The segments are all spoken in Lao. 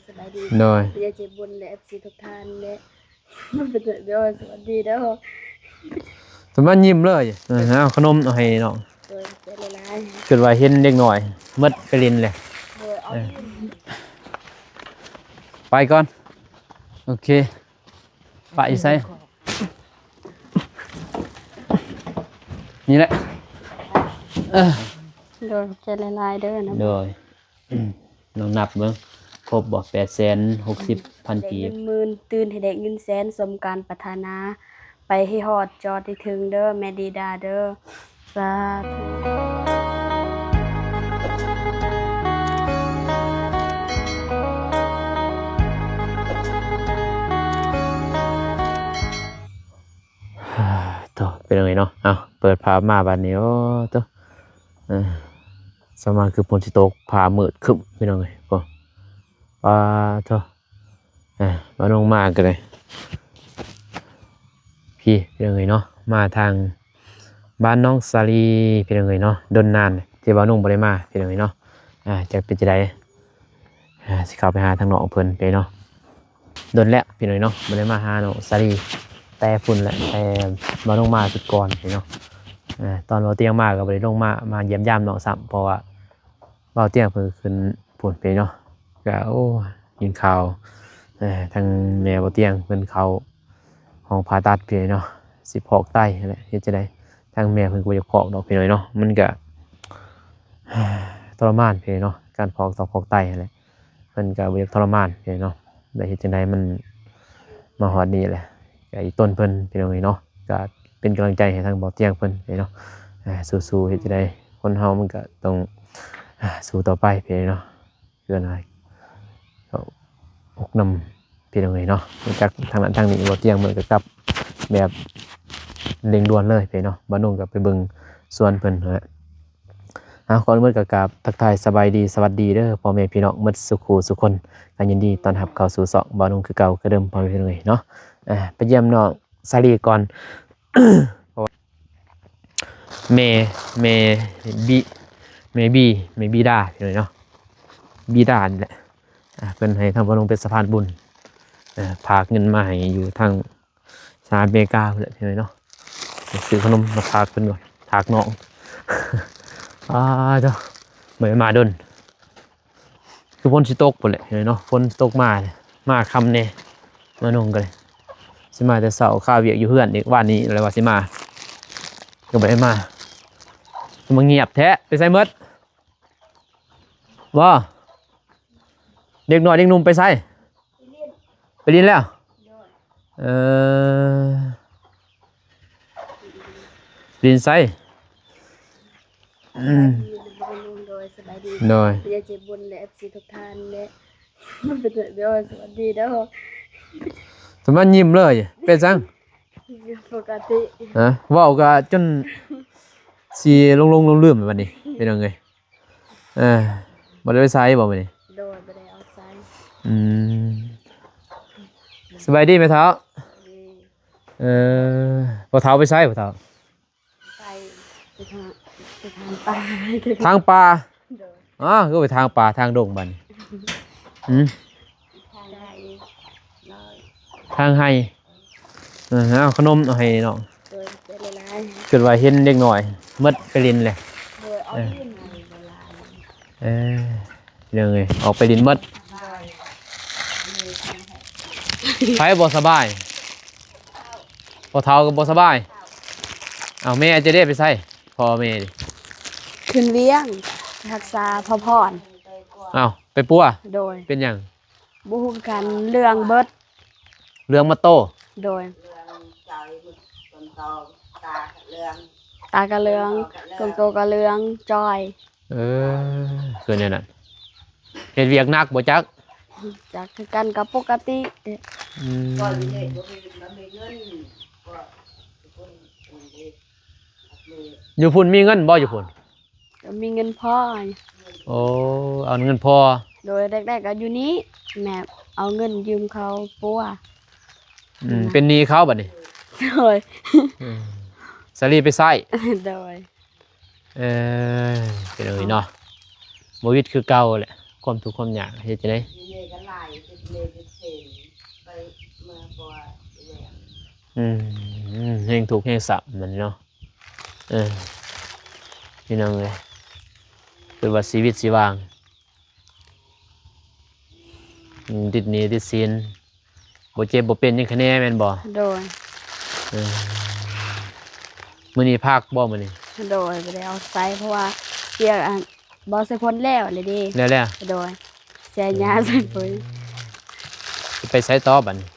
ສະບາຍດີ ໂດຍ ເຈົ້າເຈບຸນ ແລະ ເອັຟຊີທຸກທ່ານ ແລະ ເປັນ ໂດຍ ສະຫວັດດີເດີ ສະມານຍິ້ມເລີຍ. ເອີ ເອົາຂະໜົມເອົາໃຫ້ນ້ອງ ໂດຍ ຂອບໃຈຫຼາຍໆ. ຄິດວ່າເຫັນເດັກນ້ອຍໝົດໄປຫຼິ້ນແຫຼະ ໂດຍ ເອົາ ເອີ ໄປກ່ອນ ໂອເຄ. ປະຢູ່ໃສ? ນີ້ແຫຼະ ເອີ ໂດຍ ຂອບໃຈຫຼາຍໆເດີນະ ໂດຍ. ອືມ ລອງນັບເບິ່ງ ຄົບບໍ່? ແປດແສນຫົກສິບພັນກີບ ແລະ ເງິນໝື່ນ ຕື່ນໃຫ້ໄດ້ເງິນແສນ ສົມການປາດຖະໜາ ໄປໃຫ້ຮອດຈອດໃຫ້ເຖິງເດີ ແມ່ດີດາເດີ ສາທຸ. ໂທ້ ເປັນຫຍັງເນາະ ເອົ້າ ເປີດພາບມາບາດນີ້ ໂອ້ ໂທ້ ເອີ ສະມານຄືຝົນຊິຕົກ ຟ້າມືດຄຶ້ມ ພີ່ນ້ອງເອີຍ ໂອ້ ປາໂທ້ ເອີ ມາລົງມາກໍໄດ້ ພີ່ ພີ່ນ້ອງເອີຍເນາະ ມາທາງບ້ານໜອງສາລີ ພີ່ນ້ອງເອີຍເນາະ ດົນນານທີ່ບ່າວນຸ່ງບໍ່ໄດ້ມາ ພີ່ນ້ອງເອີຍເນາະ ອາ ຈັກເປັນຈັ່ງໃດ ອາ ຊິເຂົ້າໄປຫາທາງນ້ອງເພິ່ນເດ້ເນາະ ດົນແລ້ວພີ່ນ້ອງເນາະ ບໍ່ໄດ້ມາຫານ້ອງສາລີ ແຕ່ພຸ້ນແຫຼະ ແຕ່ບ່າວນຸ່ງມາຊຸດກ່ອນເດ້ເນາະ ອາ ຕອນບ່າວຕຽງມາກໍບໍ່ໄດ້ລົງມາ ມາຢ້ຽມຢາມນ້ອງຊ້ຳ ເພາະວ່າບ່າວຕຽງເພິ່ນຂຶ້ນພຸ້ນເດ້ເນາະ ກໍ ໂອ້ ຍິນຂ່າວ ເອີ ທາງແມ່ບ່າວຕຽງເພິ່ນເຂົ້າຫ້ອງຜ່າຕັດເດ້ເນາະ ຊິຟອກໄຕຫັ້ນແຫຼະ ເຮັດຈັ່ງໃດ ທາງແມ່ເພິ່ນກໍບໍ່ຢາກຟອກດອກພີ່ນ້ອງເນາະ ມັນກໍທໍລະມານເດ້ເນາະ ການຟອກຕັບຟອກໄຕຫັ້ນແຫຼະ. ເພິ່ນກໍບໍ່ຢາກທໍລະມານເນາະ ແລ້ວເຮັດຈັ່ງໃດມັນມາຮອດນີ້ແຫຼະ ກໍອີ່ຕົນເພິ່ນພີ່ນ້ອງເອີຍເນາະ ກໍເປັນກຳລັງໃຈໃຫ້ທາງບ່າວຕຽງເພິ່ນເນາະ ອາ ສູ້ໆ ເຮັດຈັ່ງໃດ ຄົນເຮົາມັນກໍຕ້ອງ ອາ ສູ້ຕໍ່ໄປເນາະ ເພື່ອໃຫ້ອົກນຳ ພີ່ນ້ອງເອີຍເນາະ ຈາກທາງນັ້ນທາງນີ້ ບ່າວຕຽງເພິ່ນກໍກັບແບບເລັ່ງດ່ວນເລີຍເນາະ ບ່າວນຸ່ງກໍໄປເບິ່ງສວນເພິ່ນຫັ້ນແຫຼະ. ເອົາ ກ່ອນອື່ນໝົດກໍກາບທັກທາຍສະບາຍດີ ສະຫວັດດີເດີພໍ່ແມ່ພີ່ນ້ອງໝົດສູ່ຄູ່ສູ່ຄົນ ກໍຍິນດີຕ້ອນຮັບເຂົ້າສູ່ຊ່ອງບ່າວນຸ່ງຄືເກົ່າຄືເດີມ ພໍ່ແມ່ພີ່ນ້ອງເອີຍເນາະ ອາ ໄປຢ້ຽມນ້ອງສາລີກ່ອນ ເພາະວ່າແມ່ ແມ່ບີ ແມ່ບີ ແມ່ບີດາເນາະ ບີດານີ້ແຫຼະ ອາ ເພິ່ນໃຫ້ທາງບ່າວນຸ່ງເປັນສະພານບຸນ ເອີ ຝາກເງິນມາໃຫ້ຢູ່ທາງ ສະຫະລັດອາເມລິກາພຸ້ນແຫຼະພີ່ນ້ອງເນາະ ຊື້ຂະໜົມມາຝາກເພິ່ນກ່ອນ ຝາກນ້ອງ ອາ ໂທ້ ບໍ່ໄດ້ມາດົນ ຄືຝົນຊິຕົກພຸ້ນແຫຼະພີ່ນ້ອງເນາະ ຝົນຊິຕົກມາ ມາຄ່ຳແດ່ ມານຸ່ງກໍໄດ້ ຊິມາແຕ່ເຊົ້າ ຄາວຽກຢູ່ເຮືອນອີກ ວານນີ້ແລ້ວວ່າຊິມາ ກໍບໍ່ໄດ້ມາ ຄືມາງຽບແທ້ ໄປໃສໝົດ? ບໍ່ ເດັກນ້ອຍເດັກໜຸ່ມໄປໃສ? ໄປຫຼິ້ນແລ້ວ ເອີ ຫຼິ້ນໃສ? ອືມ ໂດຍ ສະບາຍດີ ໂດຍ ເຈົ້າເຈບຸນ ແລະ ເອັຟຊີທຸກທ່ານ ແລະ ເປັນ ໂດຍ ສະຫວັດດີເດີ ສະມານຍິ້ມເລີຍ ເປັນຫຍັງ? ປົກກະຕິ ຮະ ເວົ້າກໍຈົນຊິຫຼົງໆລືມໆ ບັດນີ້ ເປັນຫຍັງເອີຍ? ເອີ ບໍ່ໄດ້ໄປໃສບໍ່ມື້ນີ້? ໂດຍ ບໍ່ໄດ້ອອກໃສ ອືມ ສະບາຍດີແມ່ເຖົ້າ ເອີ ພໍ່ເຖົ້າໄປໃສພໍ່ເຖົ້າ? ໄປ ໄປທາງ ໄປທາງປ່າ ທາງປ່າ ໂດຍ ອ້າ ຄືໄປທາງປ່າທາງດົງບັດນີ້ ຫື ທາງໄຮ່ ເອີ ເອົາຂະໜົມເອົາໃຫ້ນ້ອງ ໂດຍ ຂອບໃຈຫຼາຍໆ ຄິດວ່າເຫັນເດັກນ້ອຍໝົດໄປຫຼິ້ນແຫຼະ ໂດຍ ອອກໄປຫຼິ້ນ ເອີ ເອີ ເລື່ອງເອີຍ ອອກໄປຫຼິ້ນໝົດ ໃຜບໍ່ສະບາຍ? ພໍ່ເຖົ້າກໍບໍ່ສະບາຍ ເອົ້າ ແມ່ຈະໄດ້ໄປໃສ? ພໍ່ແມ່ ຂຶ້ນວຽງ ຮັກສາພໍ່ພອນ ເອົ້າ ໄປປົວ ໂດຍ ເປັນຫຍັງ? ບໍ່ຮູ້ຄືກັນ ເລື່ອງເບິດ ເລື່ອງໝົດໂຕ ໂດຍ ຕາກໍເລື່ອງ ຕາກໍເລື່ອງ ຕົວກໍເລື່ອງ ຈ່ອຍ ເອີ ຄືແນວນັ້ນ ເຮັດວຽກໜັກບໍ່ຈັກ ຈັກຄືກັນ ກໍປົກກະຕິ ອືມ ຢູ່ພຸ້ນມີເງິນບໍ່ ຢູ່ພຸ້ນ? ກໍມີເງິນພໍ ໂອ້ ເອົາເງິນພໍ ໂດຍ ແລກໆກໍຢູ່ນີ້ ແມ່ເອົາເງິນຢືມເຂົາປົວ ອືມ ເປັນໜີ້ເຂົາບັດນີ້ ໂດຍ ອືມ ສາລີໄປໃຊ້ ໂດຍ ເອີ ເປັນຫຍັງເນາະ ບໍ່ວິດຄືເກົ່າແຫຼະ ຄວາມທຸກຄວາມຍາກ ເຮັດຈັ່ງໃດ? ແມ່ເຮັດເສນໄປມາ ເພາະວ່າແມ່ ອືມ ແຮງທຸກແຮງຊ້ຳມັນເນາະ. ເອີ ພີ່ນ້ອງເອີຍ ຄືວ່າຊີວິດຊີວາ ອືມ ຕິດໜີ້ຕິດສິນ ບໍ່ເຈັບບໍ່ເປັນຫຍັງຄະແນ່ແມ່ນບໍ່? ໂດຍ. ເອີ ມື້ນີ້ພັກບໍ່ມື້ນີ້? ໂດຍ ບໍ່ໄດ້ອອກໄຊ ເພາະວ່າວຽກອັນ ບໍ່ໃສ່ພົນແລ້ວແຫຼະເດ້. ແລ້ວແລ້ວ? ໂດຍ ເສຍຫຍ້າໃສ່ພົນ. ຊິໄປໃສຕໍ່ບັດນີ້?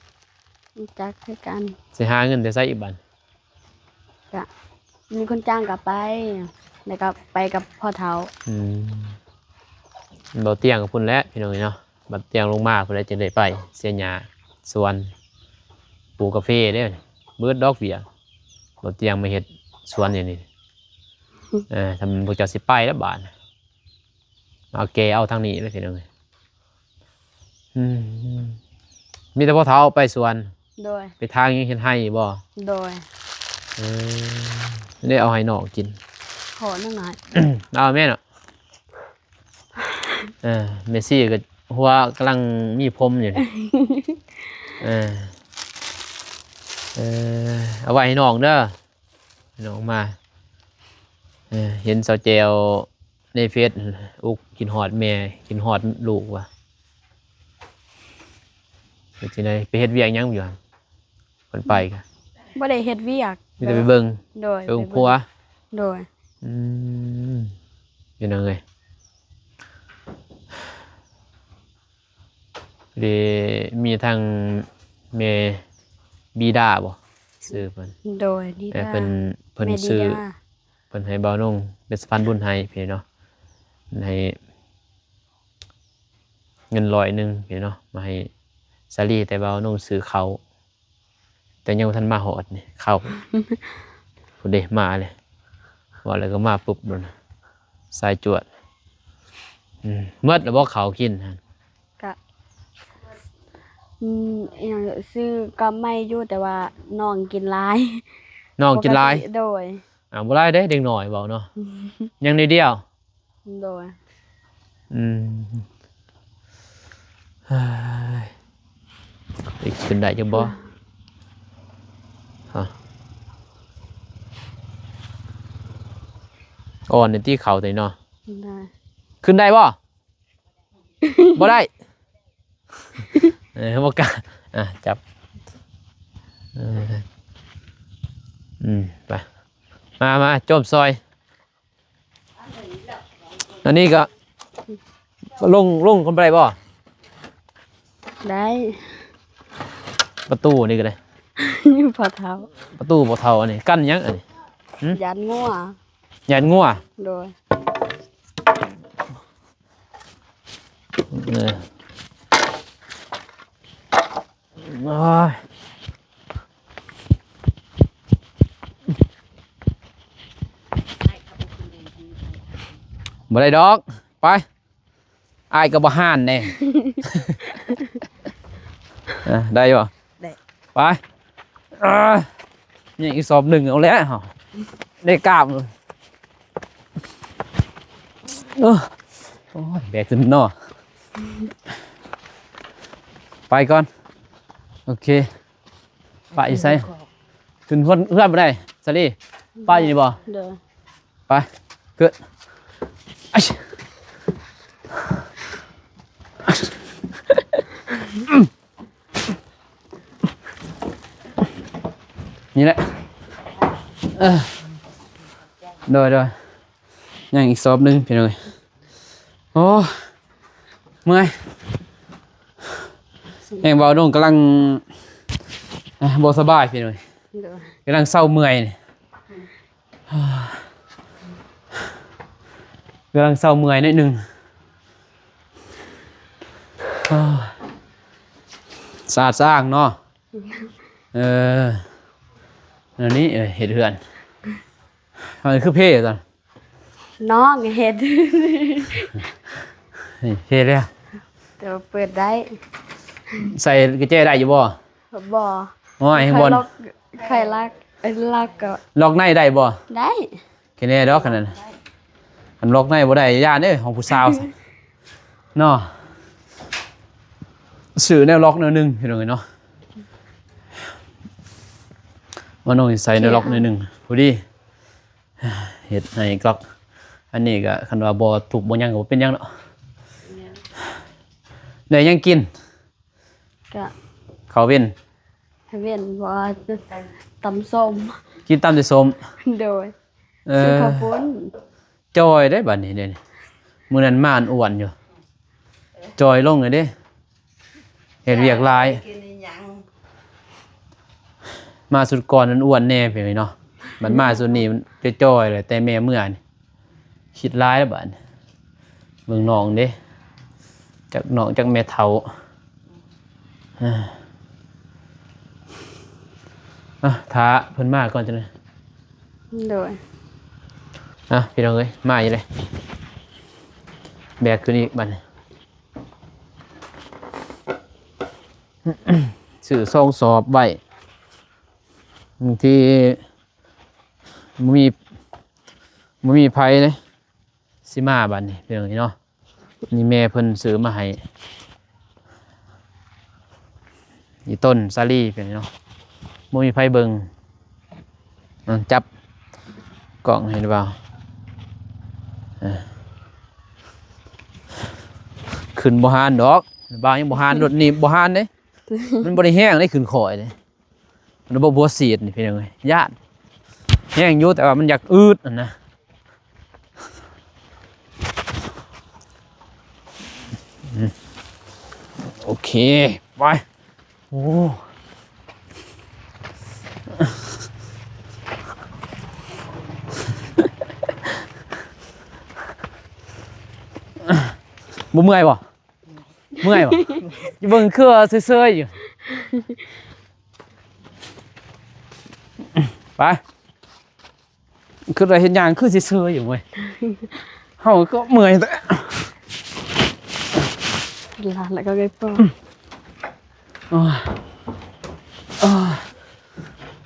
ບໍ່ຈັກຄືກັນ. ຊິຫາເງິນແຕ່ໃສອີກບັດ? ກະມີຄົນຈ້າງກໍໄປ ແລ້ວກໍໄປກັບພໍ່ເຖົ້າ. ອືມ ບໍ່ຕຽງກັບພຸ້ນແຫຼະພີ່ນ້ອງເອີຍເນາະ. ບັດຕຽງລົງມາພຸ້ນແຫຼະ ຈຶ່ງໄດ້ໄປເສຍຫຍ້າສວນ ປູກກາເຟເດ້. ເບິດດອກວຽກ ບໍ່ຕຽງມາເຮັດສວນຢູ່ນີ້. ເອີ ຖ້າພວກເຈົ້າຊິໄປແລ້ວບາດ ເອົາແກ່ເອົາທາງນີ້ເລີຍພີ່ນ້ອງເອີຍ. ອືມ ມີແຕ່ພໍ່ເຖົ້າໄປສວນ. ໂດຍ. ໄປທາງຫຍັງ ເຮັດໄຮ່ບໍ່? ໂດຍ. ເອີ ໄດ້ເອົາໃຫ້ນ້ອງກິນ ຂໍໜ້ອຍໆ. ເອົາແມ່ເນາະ. ເອີ ແມ່ຊີກໍຫົວກຳລັງມີຜົມຢູ່ນີ້. ເອີ ເອີ ເອົາໄວ້ໃຫ້ນ້ອງເດີ ໃຫ້ນ້ອງມາ. ເອີ ເຫັນສາວແຈວໃນເຟສ ອຸກ ຄິດຮອດແມ່ ຄິດຮອດລູກວ່າ. ເຮັດຈັ່ງໃດ ໄປເຮັດວຽກຫຍັງຢູ່ຫັ້ນ? ເພິ່ນໄປກະ ບໍ່ໄດ້ເຮັດວຽກ ມີແຕ່ໄປເບິ່ງ. ໂດຍ. ໄປເບິ່ງຄົວ. ໂດຍ. ອືມ ພີ່ນ້ອງເອີຍ ເດ ມີທັງແມ່ບີດາບໍ່ ຊື່ເພິ່ນ? ໂດຍ. ເພິ່ນ ເພິ່ນຊື້ ເພິ່ນໃຫ້ບ່າວນົງເປັນສະພານບຸນໃຫ້ພີ່ເນາະ ໃຫ້ ເງິນຮ້ອຍໜຶ່ງພີ່ເນາະ ມາໃຫ້ສາລີ ແຕ່ວ່ານ້ອງຊື້ເຂົ້າ ແຕ່ຍັງບໍ່ທັນມາຮອດນີ້ ເຂົ້າ ພຸ້ນເດ້ ມາເລີຍ ເວົ້າແລ້ວກໍມາປຶບໂດນ ສາຍຈວດ. ອືມ ໝົດແລ້ວບໍ່ເຂົ້າກິນຫັ້ນ? ກະ ອືມ ອີຫຍັງ ຊື້ກັບໃໝ່ຢູ່ ແຕ່ວ່ານ້ອງກິນຫຼາຍ. ນ້ອງກິນຫຼາຍ? ໂດຍ. ອ່າ ບໍ່ຫຼາຍເດ້ ເດັກນ້ອຍເວົ້າເນາະ ຍັງໜ້ອຍດຽວ. ໂດຍ. ອືມ ເຮີ້ຍ ຊິຂຶ້ນໄດ້ຈັກບໍ່? ຮະ ອ່ອນໃນຕີເຂົ້າຕົວນີ້ເນາະ. ໄດ້. ຂຶ້ນໄດ້ບໍ່? ບໍ່ໄດ້. ເອີ ບໍ່ກ້າ. ອ່ະ ຈັບ. ເອີ ອືມ ໄປ ມາ ມາ ໂຈມຊອຍ. ອັນນີ້ກໍລົງ ລົງກັນໄປໄດ້ບໍ່? ໄດ້. ປະຕູນີ້ກໍໄດ້ ພໍ່ເຖົ້າ. ປະຕູພໍ່ເຖົ້າອັນນີ້ ກັນຫຍັງອັນນີ້? ຫຶ? ຢ້ານງົວ. ຢ້ານງົວ? ໂດຍ. ເອີ ໂອ້ຍ ບໍ່ໄດ້ດອກ ໄປ ອ້າຍກໍບໍ່ຮ້ານແດ່. ເອີ ໄດ້ບໍ່? ໄດ້. ໄປ ເອີ ຍັງອີກສອບໜຶ່ງ ເອົາແລ້ວ ໄດ້ກາບ. ໂອ້ຍ ແບກຂຶ້ນເນາະ ໄປກ່ອນ. ໂອເຄ ປະຢູ່ໃສ? ຂຶ້ນເຮືອນ ເຮືອນບໍ່ໄດ້ ສາລີ ປະຢູ່ນີ້ບໍ່? ໂດຍ. ໄປ ຂຶ້ນ ນີ້ແຫຼະ ເອີ ໂດຍ ໂດຍ ຍັງອີກສອບໜຶ່ງ ພີ່ນ້ອງເອີຍ. ໂອ້ ເມື່ອຍ ແຮງເວົ້າ ນ້ອງກຳລັງ ອ່າ ບໍ່ສະບາຍ ພີ່ນ້ອງເອີຍ. ໂດຍ. ກຳລັງເຊົາເມື່ອຍນີ້ ກຳລັງເຊົາເມື່ອຍໜ້ອຍໜຶ່ງ. ສະອາດສະອ້າງເນາະ. ເອີ ອັນນີ້ ເອີ ເຮັດເຮືອນ ມັນຄືເພຕອນ ນ້ອງເຮັດ ເພແລ້ວ ແຕ່ວ່າເປີດໄດ້. ໃສ່ກະແຈໄດ້ຢູ່ບໍ່? ບໍ່. ໂອ້ຍ ຂ້ອຍ ບໍ່ ລັອກ ຂ້ອຍລັອກ ເອີ ລັອກກໍ ລັອກໃນໄດ້ບໍ່? ໄດ້. ແຄ່ແນ່ດອກ ຄັນນັ້ນ ຄັນລັອກໃນບໍ່ໄດ້ ຢ້ານເດ້ ຂອງຜູ້ສາວ ເນາະ. ຊື້ແນວລັອກແນວໜຶ່ງ ພີ່ນ້ອງເອີຍເນາະ. ວ່ານ້ອງຊິໃສ່ແນວລັອກແນວໜຶ່ງ ພໍດີ ເຮັດໃຫ້ລັອກ. ອັນນີ້ກໍຄັນວ່າບໍ່ທຸບບໍ່ຫຍັງກໍບໍ່ເປັນຫຍັງດອກ. ແມ່ນ. ໄດ້ຫຍັງກິນ? ກະ ເຂົ້າເວັນ ເວັນ ວ່າຕຳສົ້ມ ກິນຕຳແຕ່ສົ້ມ. ໂດຍ. ເອີ ຊື້ເຂົ້າປຸ້ນ. ຈ່ອຍເດ້ບັດນີ້ ດຽວນີ້ ມື້ນັ້ນມາອ້ວນຢູ່ ຈ່ອຍລົງແລ້ວເດ້ ເຮັດວຽກຫຼາຍ. ມາຊຸດກ່ອນອ້ວນໆແດ່ ເປັນຫຍັງເນາະ ບັດມາຊຸດນີ້ມັນຈ່ອຍໆ ແລ້ວແຕ່ແມ່ເມື່ອນີ້ ຄິດຫຼາຍແລ້ວບາດນີ້. ເບິ່ງນ້ອງເດ້ ຈັກນ້ອງຈັກແມ່ເຖົ້າ. ເອີ ອ່ະ ຖ້າເພິ່ນມາກ່ອນຈັ່ງໃດ. ໂດຍ. ອ່ະ ພີ່ນ້ອງເອີຍ ມາຢູ່ເດ້ ແບກຂຶ້ນອີກບັດນີ້ ຊື້ຊອງສອບໄວ້ ບາງທີບໍ່ມີ ບໍ່ມີໃຜເດ້ ຊິມາບັດນີ້ ເປັນຈັ່ງຊີ້ເນາະ. ນີ້ແມ່ເພິ່ນຊື້ມາໃຫ້ ອີ່ຕົ້ນສາລີ ເປັນຫຍັງເນາະ ບໍ່ມີໃຜເບິ່ງ. ເອົາ ຈັບກ້ອງໃຫ້ບ່າວ ເອີ ຂຶ້ນບໍ່ຫານດອກ ບ່າວຍັງບໍ່ຫານ ລົດນີ້ບໍ່ຫານເດ້ ມັນບໍ່ໄດ້ແຮງເດ້ ຂຶ້ນຄ່ອຍເດ້. ລະບົບຫົວສີດນີ້ ພີ່ນ້ອງເອີຍ ຢ້ານ ແຮງຢູ່ ແຕ່ວ່າມັນຢາກອືດຫັ້ນນະ. ອືມ ໂອເຄ ໄປ. ໂອ້ ບໍ່ເມື່ອຍບໍ່? ເມື່ອຍບໍ່? ເບິ່ງຄືວ່າເຊີຍໆຢູ່ ໄປ. ຄືວ່າເຮັດຫຍັງຄືຊິເຊີຍຢູ່ເວີຍ ເຮົາກໍເມື່ອຍແທ້. ຫຼານແລ້ວກໍໄດ້ປອກ. ໂອ້ຍ ໂອ້ຍ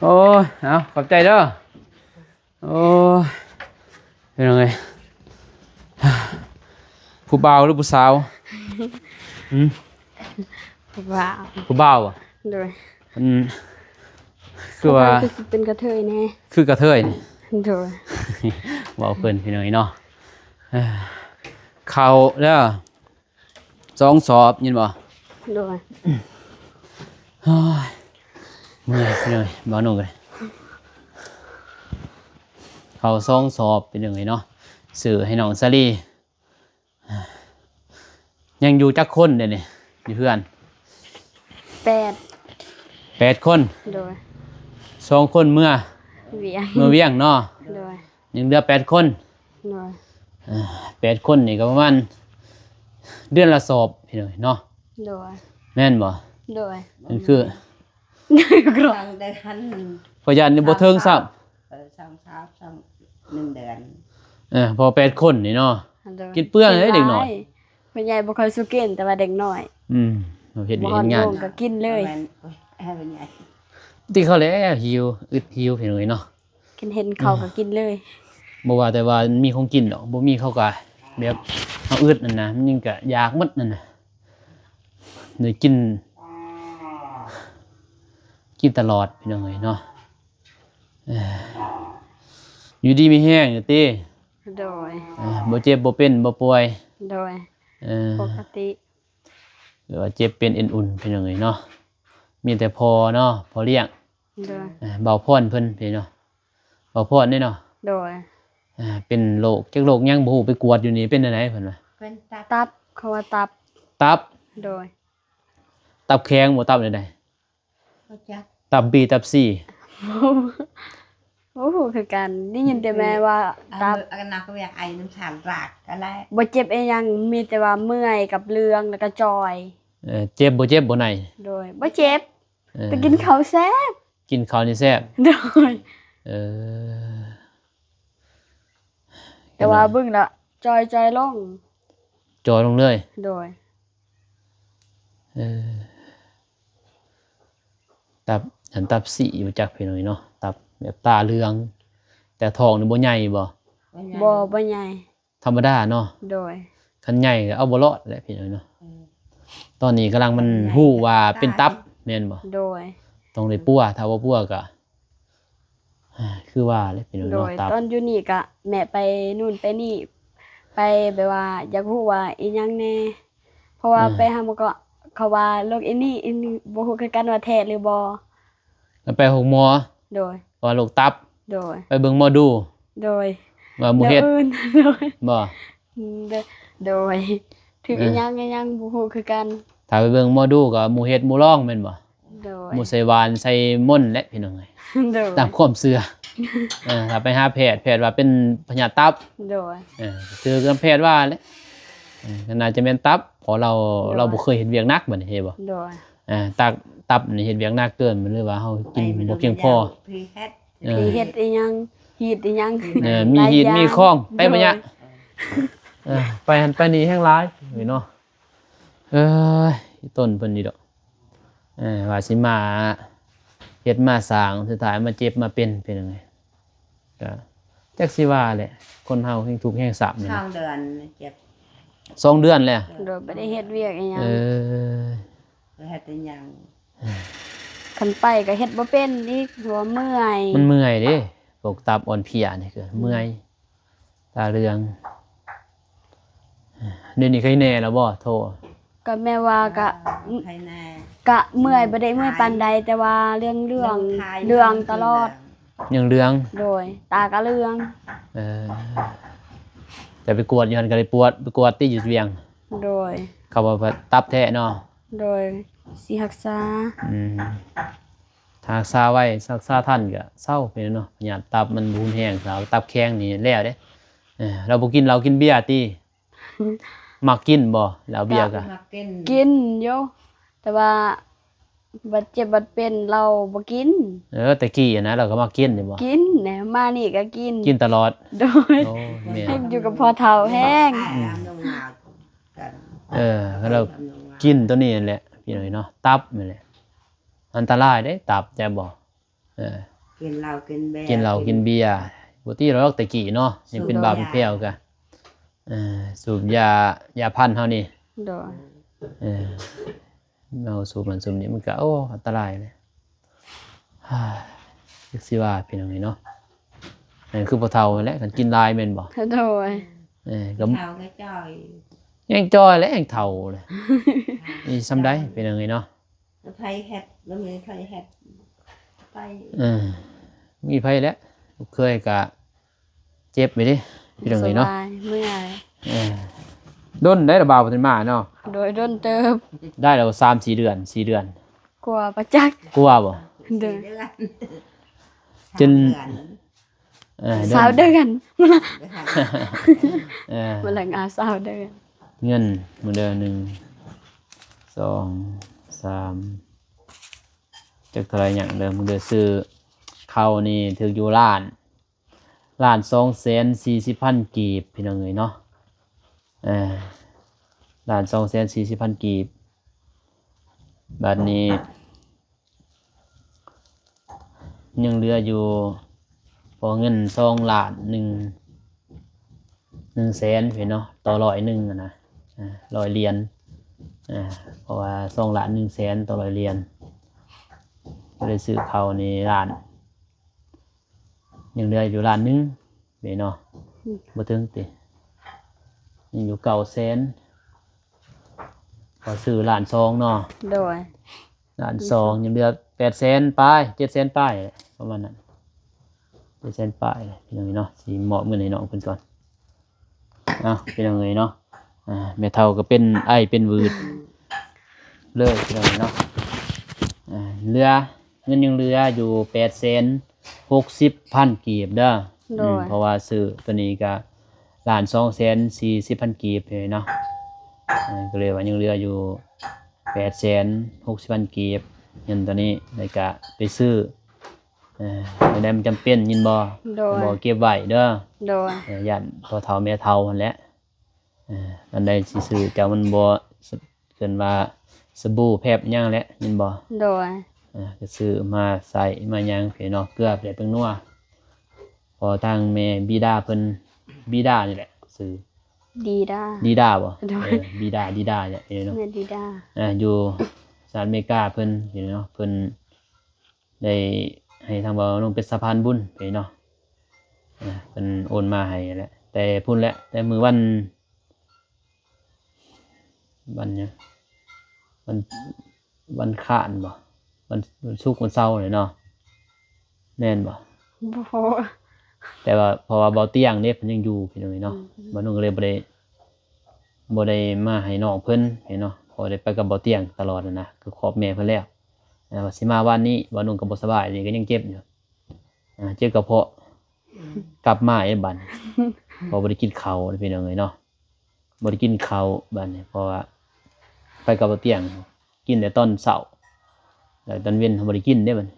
ໂອ້ຍ ເອົາ ຂອບໃຈເດີ. ໂອ້ຍ ພີ່ນ້ອງເອີຍ ຜູ້ບ່າວຫຼືຜູ້ສາວ? ຫືມ? ຜູ້ບ່າວ. ຜູ້ບ່າວບໍ່? ໂດຍ. ອືມ ຄືວ່າ ຄືຊິເປັນກະເທີຍແດ່. ຄືກະເທີຍນີ້? ໂດຍ. ເວົ້າເພິ່ນ ພີ່ນ້ອງເອີຍເນາະ. ເຂົ້າເດີ ສອງສອບ ຍິນບໍ່? ໂດຍ. ໂອ້ຍ ເມື່ອຍ ພີ່ນ້ອງເອີຍ ບ່າວໜຸ່ງເອີຍ ເຂົ້າສອງສອບ ພີ່ນ້ອງເອີຍເນາະ ຊື້ໃຫ້ນ້ອງສາລີ. ຍັງຢູ່ຈັກຄົນເດນີ້ ຢູ່ເຮືອນ? ແປດ. ແປດຄົນ? ໂດຍ. ສອງຄົນເມືອ ວຽງ ເມືອວຽງເນາະ? ໂດຍ. ຍັງເຫຼືອແປດຄົນ? ໂດຍ. ເອີ ແປດຄົນນີ້ກໍປະມານເດືອນລະສອບ ພີ່ນ້ອງເນາະ? ໂດຍ. ແມ່ນບໍ່? ໂດຍ. ມັນຄື ສອງເດືອນ ຂ້ອຍຢ້ານນີ້ບໍ່ເຖິງຊ້ຳ. ເອີ ສອງສາມ ສອງ ໜຶ່ງເດືອນ. ເອີ ເພາະແປດຄົນນີ້ເນາະ ໂດຍ ກິນເປືອງເດ້ເດັກນ້ອຍ. ຜູ້ໃຫຍ່ບໍ່ຄ່ອຍສູ່ກິນ ແຕ່ວ່າເດັກນ້ອຍ ອືມ ເຮົາເຮັດວຽກເຮັດງານ ບໍ່ຮອດໂມງກໍກິນເລີຍ. ແມ່ນ ເອີ ຜູ້ໃຫຍ່ ຕິເຂົາແລ້ວ ຫິວ ອຶດຫິວ ພີ່ນ້ອງເອີຍເນາະ ກິນເຫັນເຂົ້າກໍກິນເລີຍ. ບໍ່ວ່າແຕ່ວ່າມີຂອງກິນດອກ ບໍ່ມີເຂົາກໍແບບເຮົາອຶດນັ້ນນະ ມັນຍັງກະຢາກໝົດນັ້ນນະ ໄດ້ກິນ ກິນຕະຫຼອດ ພີ່ນ້ອງເອີຍເນາະ. ເອີ ຢູ່ດີມີແຮງຢູ່ຕິ? ໂດຍ. ເອີ ບໍ່ເຈັບບໍ່ເປັນບໍ່ປ່ວຍ? ໂດຍ. ເອີ ປົກກະຕິ ຫຼືວ່າເຈັບເປັນເອັນອຸ່ນ ພີ່ນ້ອງເອີຍເນາະ ມີແຕ່ພໍ່ເນາະ ພໍ່ລ້ຽງ. ໂດຍ. ເອີ ບ່າວພອນເພິ່ນພີ່ເນາະ ບ່າວພອນເດ້ເນາະ. ໂດຍ. ເປັນໂລກ ຈັກໂລກຫຍັງບໍ່ຮູ້ ໄປກວດຢູ່ນີ້ເປັນແນວໃດເພິ່ນວ່າ? ເປັນຕັບ ເຂົາວ່າຕັບ ຕັບ. ໂດຍ. ຕັບແຂງບໍ່ ຕັບແນວໃດ? ບໍ່ຈັກ ຕັບບີ ຕັບຊີ ບໍ່ຮູ້ຄືກັນ ໄດ້ຍິນແຕ່ແມ່ວ່າຕັບ ອັນນັ້ນກໍວຽກໄອນ້ຳສານລາກກໍແລ້ວ ບໍ່ເຈັບອີ່ຫຍັງ ມີແຕ່ວ່າເມື່ອຍກັບເລື່ອງ ແລ້ວກໍຈ່ອຍ. ເອີ ເຈັບບໍ່ເຈັບບໍ່ໃນ? ໂດຍ ບໍ່ເຈັບ. ເອີ ແຕ່ກິນເຂົ້າແຊບ ກິນເຂົ້ານີ້ແຊບ. ໂດຍ. ເອີ ແຕ່ວ່າເບິ່ງລະຈ່ອຍໆລົງ ຈ່ອຍລົງເລີຍ. ໂດຍ. ເອີ ຕັບ ອັນຕັບສີຢູ່ຈັກພີ່ນ້ອງເນາະ ຕັບແບບຕາເຫຼືອງ ແຕ່ທ້ອງນີ້ບໍ່ໃຫຍ່ບໍ່? ບໍ່ ບໍ່ໃຫຍ່ ທຳມະດາເນາະ. ໂດຍ. ຄັນໃຫຍ່ກໍເອົາບໍ່ລອດແຫຼະພີ່ນ້ອງເນາະ. ອືມ ຕອນນີ້ກຳລັງມັນຮູ້ວ່າເປັນຕັບ ແມ່ນບໍ່? ໂດຍ ຕ້ອງໄດ້ປົວ ຖ້າບໍ່ປົວກໍ ຄືວ່າແຫຼະ ເປັນໂລກຕັບ. ໂດຍ ຕອນຢູ່ນີ້ກະແມ່ໄປນູ້ນໄປນີ້ ໄປແບບວ່າຢາກຮູ້ວ່າອີ່ຫຍັງແດ່ ເພາະວ່າ ເອີ ໄປຫາໝໍກໍ ເຂົາວ່າໂລກອີ່ນີ້ ອີ່ນີ້ ບໍ່ຮູ້ຄືກັນວ່າແທ້ຫຼືບໍ່. ແລ້ວໄປໂຮງໝໍ? ໂດຍ ວ່າໂລກຕັບ? ໂດຍ ໄປເບິ່ງໝໍດູ? ໂດຍ ວ່າໝູເຮັດ? ໂດຍ ບໍ່? ໂດຍ ໂດຍ ຖືກ ເອີ ອີ່ຫຍັງ ອີ່ຫຍັງ ບໍ່ຮູ້ຄືກັນ. ຖ້າໄປເບິ່ງໝໍດູກໍໝູເຮັດໝູລອງແມ່ນບໍ່? ໂດຍ ໝູໃສ່ຫວານໃສ່ມົນແຫຼະ ພີ່ນ້ອງເອີຍ. ໂດຍ ຕາມຄວາມເຊື່ອ. ເອີ ຖ້າໄປຫາແພດ ແພດວ່າເປັນພະຍາດຕັບ. ໂດຍ ເອີ ຖືກນຳແພດວ່າແຫຼະ. ເອີ ກໍໜ້າຈະແມ່ນຕັບ ເພາະລາວ ໂດຍ ລາວບໍ່ເຄີຍເຮັດວຽກໜັກ ບັດນີ້ເຫັນບໍ່? ໂດຍ ເອີ ຕັບ ຕັບນີ້ເຮັດວຽກໜັກເກີນ ຫຼືວ່າເຮົາກິນບໍ່ພຽງພໍ. ເອີ ເຮັດອີ່ຫຍັງ ຮີດອີ່ຫຍັງ ເອີ ມີຮີດມີຄອງ ໄປມາຍະ. ໂດຍ ເອີ ໄປຫັ້ນໄປນີ້ແຮງຫຼາຍເນາະ. ເອີຍ ຕົ້ນເພິ່ນນີ້ດອກ ເອີ ວ່າຊິມາເຮັດມາສ້າງ ສຸດທ້າຍມາເຈັບມາເປັນ ເປັນຫຍັງ ກໍຈັກຊິວ່າແຫຼະ ຄົນເຮົາແຮງທຸກແຮງຊ້ຳ. ສອງເດືອນເຈັບ ສອງເດືອນແລ້ວ. ໂດຍ ບໍ່ໄດ້ເຮັດວຽກອີ່ຫຍັງ. ເອີ ບໍ່ເຮັດອີ່ຫຍັງ ຄັນໄປກໍເຮັດບໍ່ເປັນອີກ ເພາະວ່າເມື່ອຍ. ມັນເມື່ອຍເດ້ ພວກຕັບອ່ອນເພຍນີ້ຄືເມື່ອຍ ຕາເຫຼືອງ. ດຽວນີ້ໄຄແນ່ແລ້ວບໍ່? ໂທ ກໍແມ່ນວ່າກະ ໄຄແນ່ ກະເມື່ອຍ ບໍ່ໄດ້ເມື່ອຍປານໃດ ແຕ່ວ່າເລື່ອງເຫຼືອງ ເຫຼືອງຕະຫຼອດ. ຍັງເຫຼືອງ? ໂດຍ ຕາກະເຫຼືອງ. ເອີ ແຕ່ໄປກວດຢູ່ຫັ້ນກໍໄດ້ປວດ ໄປກວດຕິຢູ່ວຽງ? ໂດຍ ເຂົາວ່າຕັບແທ້ເນາະ. ໂດຍ ຊິຮັກສາ. ອືມ ຖ້າຮັກສາໄວ ຮັກສາທັນກໍເຊົາໄປເນາະ. ພະຍາດຕັບມັນບໍ່ຮຸນແຮງ ຖ້າຕັບແຂງນີ້ແລ້ວເດ້. ເອີ ລາວບໍ່ກິນເຫຼົ້າກິນເບຍຕິ? ມັກກິນບໍ່ ເຫຼົ້າເບຍກໍ? ກໍມັກກິນ ກິນຢູ່ ແຕ່ວ່າບາດເຈັບບາດເປັນລາວບໍ່ກິນ. ເອີ ແຕ່ກີ້ນະ ລາວກໍມັກກິນນີ້ບໍ່? ກິນແຫຼະ ມານີ້ກໍກິນ ກິນຕະຫຼອດ. ໂດຍ ໂອ້ ແມ່ນ ແຮງຢູ່ກັບພໍ່ເຖົ້າແຮງ. ອືມ ເອີ ລາວກິນຕົວນີ້ແຫຼະ ພີ່ນ້ອງເນາະ ຕັບນີ້ແຫຼະ ອັນຕະລາຍເດ້ ຕັບ ແຈກບໍ່? ເອີ ກິນເຫຼົ້າກິນເບຍ ກິນເຫຼົ້າກິນເບຍ ບໍ່ຕິດອກແຕ່ກີ້ເນາະ ຍັງເປັນບ່າວເປັນແພ້ວກະ ເອີ ສູບຢາ ຢາພັນເຮົານີ້. ໂດຍ ເອີ ເຮົາສູບນັ້ນສູບນີ້ມັນກະ ໂອ້ ອັນຕະລາຍເລີຍ. ຈັກຊິວ່າ ພີ່ນ້ອງເອີຍເນາະ ນັ້ນຄືພໍ່ເຖົ້າຫັ້ນແຫຼະ ຄັນກິນຫຼາຍແມ່ນບໍ່? ໂດຍ ເອີ ກໍເຖົ້າກໍຈ່ອຍ ແຮ່ງຈ່ອຍແຫຼະ ແຮ່ງເຖົ້າແຫຼະ. ນີ້ສ່ຳໃດ ພີ່ນ້ອງເອີຍເນາະ? ໃຜເຮັດ ບໍ່ມີໃຜເຮັດ ໄປ ເອີ ມີໃຜແຫຼະ ລູກເຂີຍກະເຈັບໄປເດ້ ພີ່ນ້ອງເອີຍເນາະ. ສະບາຍ ເມື່ອຍ. ເອີ ດົນໄດ໋ລະບ່າວບໍ່ທັນມາເນາະ. ໂດຍ ດົນເຕີບ ໄດ້ແລ້ວ ສາມສີ່ເດືອນ ສີ່ເດືອນ ກວ່າປະຈັກ ກວ່າບໍ່? ໂດຍ ເດືອນ ຈົນ ເອີ ເດືອນ ຊາວເດືອນ ເອີ ມື້ແລງອາ ຊາວເດືອນ. ເງິນມື້ເດືອນ ໜຶ່ງ ສອງ ສາມ ຈັກເທົ່າໃດຫຍັງເດີ ມື້ເດືອນຊື້ເຂົ້ານີ້ຖືກຢູ່ລ້ານ ລ້ານສອງແສນສີ່ສິບພັນກີບ ພີ່ນ້ອງເອີຍເນາະ. ເອີ ລ້ານສອງແສນສີ່ສິບພັນກີບ ບາດນີ້ ຍັງເຫຼືອຢູ່ ເພາະເງິນສອງລ້ານ ໜຶ່ງ ໜຶ່ງແສນເນາະ ຕໍ່ຮ້ອຍໜຶ່ງຫັ້ນນະ ອາ ຮ້ອຍຫຼຽນ ອາ ເພາະວ່າສອງລ້ານໜຶ່ງແສນຕໍ່ຮ້ອຍຫຼຽນ ກໍໄດ້ຊື້ເຂົ້ານີ້ລ້ານ ຍັງເຫຼືອຢູ່ລ້ານໜຶ່ງເດ້ເນາະ. ອືມ ບໍ່ເຖິງຕິ ຍັງຢູ່ເກົ້າແສນ ເຂົາຊື້ລ້ານສອງເນາະ. ໂດຍ ລ້ານສອງ ຍັງເຫຼືອແປດແສນປາຍ ເຈັດແສນປາຍ ປະມານນັ້ນ ເຈັດແສນປາຍ ພີ່ນ້ອງເນາະ. ຊິມອບເງິນໃຫ້ນ້ອງເພິ່ນກ່ອນ. ເອົາ ພີ່ນ້ອງເອີຍເນາະ ອາ ແມ່ເຖົ້າກໍເປັນໄອເປັນວືດເລີຍ ພີ່ນ້ອງເນາະ. ອາ ເຫຼືອ ເງິນຍັງເຫຼືອຢູ່ແປດແສນຫົກສິບພັນກີບເດີ. ໂດຍ ອືມ ເພາະວ່າຊື້ຕົວນີ້ກໍລ້ານສອງແສນສີ່ສິບພັນກີບເນາະ. ເອີ ກໍເລີຍວ່າຍັງເຫຼືອຢູ່ແປດແສນຫົກສິບພັນກີບ ເງິນຕົວນີ້ ແລ້ວກໍໄປຊື້ ເອີ ແນວໃດມັນຈຳເປັນ ຍິນບໍ່? ໂດຍ ບໍ່ເກັບໄວ້ເດີ. ໂດຍ ເອີ ຢ້ານພໍ່ເຖົ້າແມ່ເຖົ້າຫັ້ນແຫຼະ. ເອີ ອັນໃດຊິຊື້ເຈົ້າມັນບໍ່ ເອີ້ນວ່າສະບູແຟບຫຍັງແຫຼະ ແມ່ນບໍ່? ໂດຍ ເອີ ກໍຊື້ມາໃຊ້ມາຫຍັງເນາະ ເກືອແປງນົວ ເພາະທາງແມ່ບິດາເພິ່ນ ບິດານີ້ແຫຼະຊື້ ດີດາ ດີດາບໍ່? ໂດຍ ເອີ ດີດາ ດີດາເນາະ ແມ່ນດີດາ ອ່າຢູ່ສະຫະລັດອາເມລິກາເພິ່ນເນາະ ເພິ່ນໄດ້ໃຫ້ທາງບ່າວນົງເປັນສະພານບຸນເນາະ ອ່າເພິ່ນໂອນມາໃຫ້ແຫຼະ ແຕ່ພຸ້ນແຫຼະ ແຕ່ມື້ວັນ ວັນຫຍັງ ວັນ ວັນຄານບໍ່? ວັນ ວັນສຸກ ວັນເສົານີ້ເນາະ ແມ່ນບໍ່? ບໍ່ ແຕ່ວ່າ ເພາະວ່າເບົາຕຽງເດ້ ເພິ່ນຍັງຢູ່ພີ່ນ້ອງເອີຍເນາະ ອືມ ບ່າວນົງກໍເລີຍບໍ່ໄດ້ ບໍ່ໄດ້ມາໃຫ້ນ້ອງເພິ່ນເນາະ ເພາະໄດ້ໄປກັບເບົາຕຽງຕະຫຼອດຫັ້ນນະ ຄືຄອບແມ່ເພິ່ນແລ້ວ ແຕ່ວ່າຊິມາວານນີ້ ບ່າວນົງກໍບໍ່ສະບາຍ ນີ້ກໍຍັງເຈັບຢູ່ ອ່າ ເຈັບກະເພາະ ອືມ ກັບມາອີກບາດນີ້ ເພາະບໍ່ໄດ້ກິນເຂົ້າພີ່ນ້ອງເອີຍເນາະ ບໍ່ໄດ້ກິນເຂົ້າບາດນີ້ ເພາະວ່າໄປກັບເບົາຕຽງ ກິນແຕ່ຕອນເຊົ້າ ແລ້ວຕອນເວັນເຮົາບໍ່ໄດ້ກິນເດ້ບາດນີ້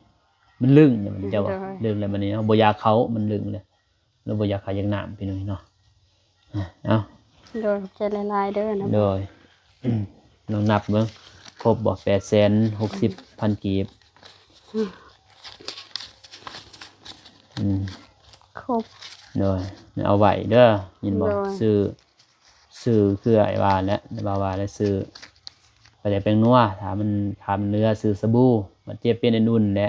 ມັນລຶ້ງເດ້ ມັນເຈົ້າວ່າ ໂດຍ ລຶ້ງແລ້ວບາດນີ້ເຮົາບໍ່ຢາກເຂົ້າ ມັນລຶ້ງແລ້ວ ແລ້ວບໍ່ຢາກເຂົ້າຢາກນ້ຳພີ່ນ້ອງເອີຍເນາະ ເອົາ ໂດຍ ຂອບໃຈຫຼາຍໆເດີນະ ໂດຍ ລອງນັບເບິ່ງ ຄົບບໍ່? ແປດແສນຫົກສິບພັນກີບ ອືມ ອືມ ຄົບ ໂດຍ ເອົາໄວ້ເດີ ຍິນບໍ່? ໂດຍ ຊື້ ຊື້ຄືອ້າຍວ່າແຫຼະ ວ່າວ່າແລ້ວຊື້ປາແດກແປ້ງນົວ ຖ້າມັນ ຖ້າມັນເຫຼືອຊື້ສະບູ ບາດເຈັບເປັນອື່ນໆແຫຼະ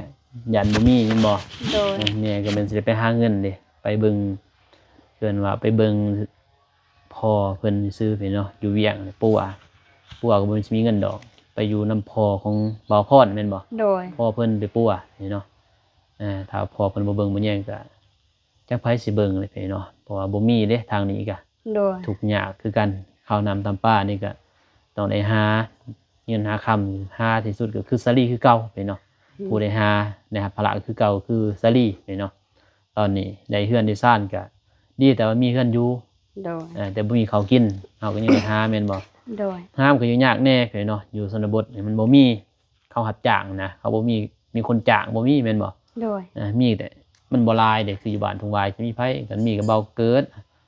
ຢ້ານບໍ່ມີ ແມ່ນບໍ່? ໂດຍ ເອີ ແມ່ກໍແມ່ນຊິໄດ້ໄປຫາເງິນເດ້ ໄປເບິ່ງ ເອີ້ນວ່າໄປເບິ່ງພໍ່ເພິ່ນຊື່ໆເນາະ ຢູ່ວຽງ ປົວ ປົວກໍບໍ່ແມ່ນຊິມີເງິນດອກ ໄປຢູ່ນຳພໍ່ຂອງບ່າວພອນແມ່ນບໍ່? ໂດຍ ພໍ່ເພິ່ນໄປປົວນີ້ເນາະ ເອີ ຖ້າພໍ່ເພິ່ນບໍ່ເບິ່ງບໍ່ແຍງກໍ ຈັກໃຜຊິເບິ່ງເລີຍເນາະ ເພາະວ່າບໍ່ມີເດ້ທາງນີ້ກະ ໂດຍ ທຸກຍາກຄືກັນ ເຂົ້ານ້ຳຕຳປານີ້ກະຕ້ອງໄດ້ຫາເງິນຫາຄຳ ຫາທີ່ສຸດກໍຄືສາລີຄືເກົ່າເນາະ ອືມ ຜູ້ໄດ້ຫາ ໄດ້ຮັບພາລະຄືເກົ່າຄືສາລີເນາະ ຕອນນີ້ໄດ້ເຮືອນໄດ້ຊານກະດີ ແຕ່ວ່າມີເຮືອນຢູ່ ໂດຍ ເອີ ແຕ່ບໍ່ມີເຂົ້າກິນ ເຮົາກໍຍັງໄດ້ຫາແມ່ນບໍ່? ໂດຍ ຫາມັນກໍຍາກແດ່ເນາະ ຢູ່ຊົນນະບົດນີ້ມັນບໍ່ມີ ເຂົາຮັບຈ້າງນະ ເຂົາບໍ່ມີ ມີຄົນຈ້າງບໍ່ມີແມ່ນບໍ່? ໂດຍ ເອີ ມີແຕ່ມັນບໍ່ຫຼາຍເດ້ ຄືຢູ່ບ້ານທົ່ງຫວາຍຊິມີໃຜ ຄັນມີກໍເບົາເກີດ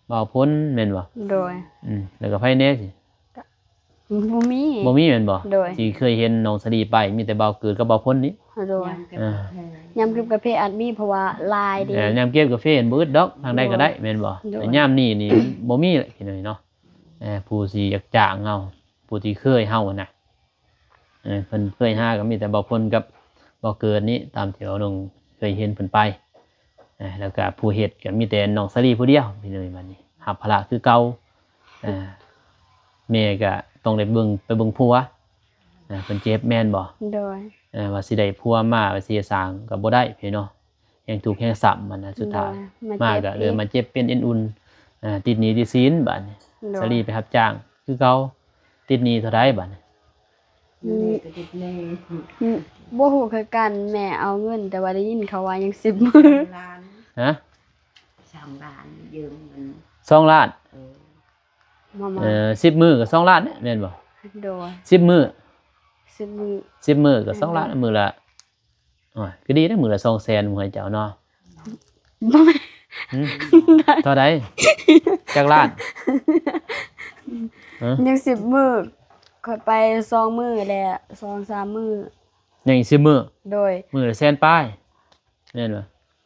ເບົາພົນແມ່ນບໍ່? ໂດຍ ອືມ ແລ້ວກໍໃຜແດ່ຊິ ກໍບໍ່ມີ ບໍ່ມີແມ່ນບໍ່? ໂດຍ ທີ່ເຄີຍເຫັນນ້ອງສາລີໄປ ມີແຕ່ເບົາເກີດກັບເບົາພົນນີ້ ໂດຍ ຍາມເກັບກາເຟອາດມີ ເພາະວ່າຫຼາຍເດ້ ເອີ ຍາມເກັບກາເຟບໍ່ອຶດດອກ ທາງໃດກໍໄດ້ແມ່ນບໍ່? ໂດຍ ແຕ່ຍາມນີ້ນີ້ບໍ່ມີແຫຼະພີ່ນ້ອງເນາະ ເອີ ຜູ້ທີ່ຢາກຈ້າງເຮົາ ຜູ້ທີ່ເຄີຍເຮົາຫັ້ນນະ ເອີ ເພິ່ນເຄີຍຫາກໍມີແຕ່ເບົາພົນກັບເບົາເກີດນີ້ ຕາມທີ່ເຮົາລົງເຄີຍເຫັນເພິ່ນໄປ ເອີ ແລ້ວກໍຜູ້ເຮັດກໍມີແຕ່ນ້ອງສາລີຜູ້ດຽວ ພີ່ນ້ອງ ບັດນີ້ຮັບພາລະຄືເກົ່າ ເອີ ແມ່ກໍຕ້ອງໄດ້ເບິ່ງ ໄປເບິ່ງຜົວ ເອີ ເພິ່ນເຈັບແມ່ນບໍ່? ໂດຍ ເອີ ວ່າຊິໄດ້ຜົວມາ ວ່າຊິເຮັດສ້າງກໍບໍ່ໄດ້ພີ່ນ້ອງ ແຮງທຸກແຮງຊ້ຳຫັ້ນນະ ສຸດທ້າຍ ໂດຍ ມາກໍເລີ່ມມາເຈັບເປັນເອັນອຸ່ນ ເອີ ຕິດໜີ້ຕິດສິນບາດນີ້ ໂດຍ ສາລີໄປຮັບຈ້າງຄືເກົ່າ ຕິດໜີ້ເທົ່າໃດບາດນີ້? ອືມ ແມ່ກໍຕິດໜີ້ ອືມ ບໍ່ຮູ້ຄືກັນ ແມ່ເອົາເງິນ ແຕ່ວ່າໄດ້ຍິນເຂົາວ່າຍັງສິບມື້ ສອງລ້ານ ຮະ? ສອງລ້ານ ຢືມເງິນ ສອງລ້ານ ເອີ ມາ ເອີ ສິບມື້ກໍສອງລ້ານແຫຼະ ແມ່ນບໍ່? ໂດຍ ສິບມື້ ສິບມື້ ສິບມື້ກໍສອງລ້ານ ໂດຍ ມື້ລະ ໂອ້ຍ ກໍດີເດ້ ມື້ລະສອງແສນ ໝູ່ໃຫ້ເຈົ້າເນາະ ບໍ່ແມ່ນ ຫຶ? ເທົ່າໃດ? ຈັກລ້ານ? ຮະ? ຍັງສິບມື້ ຂ້ອຍໄປສອງມື້ແຫຼະ ສອງສາມມື້ ຍັງອີກສິບມື້ ໂດຍ ມື້ລະແສນປາຍ ແມ່ນບໍ່?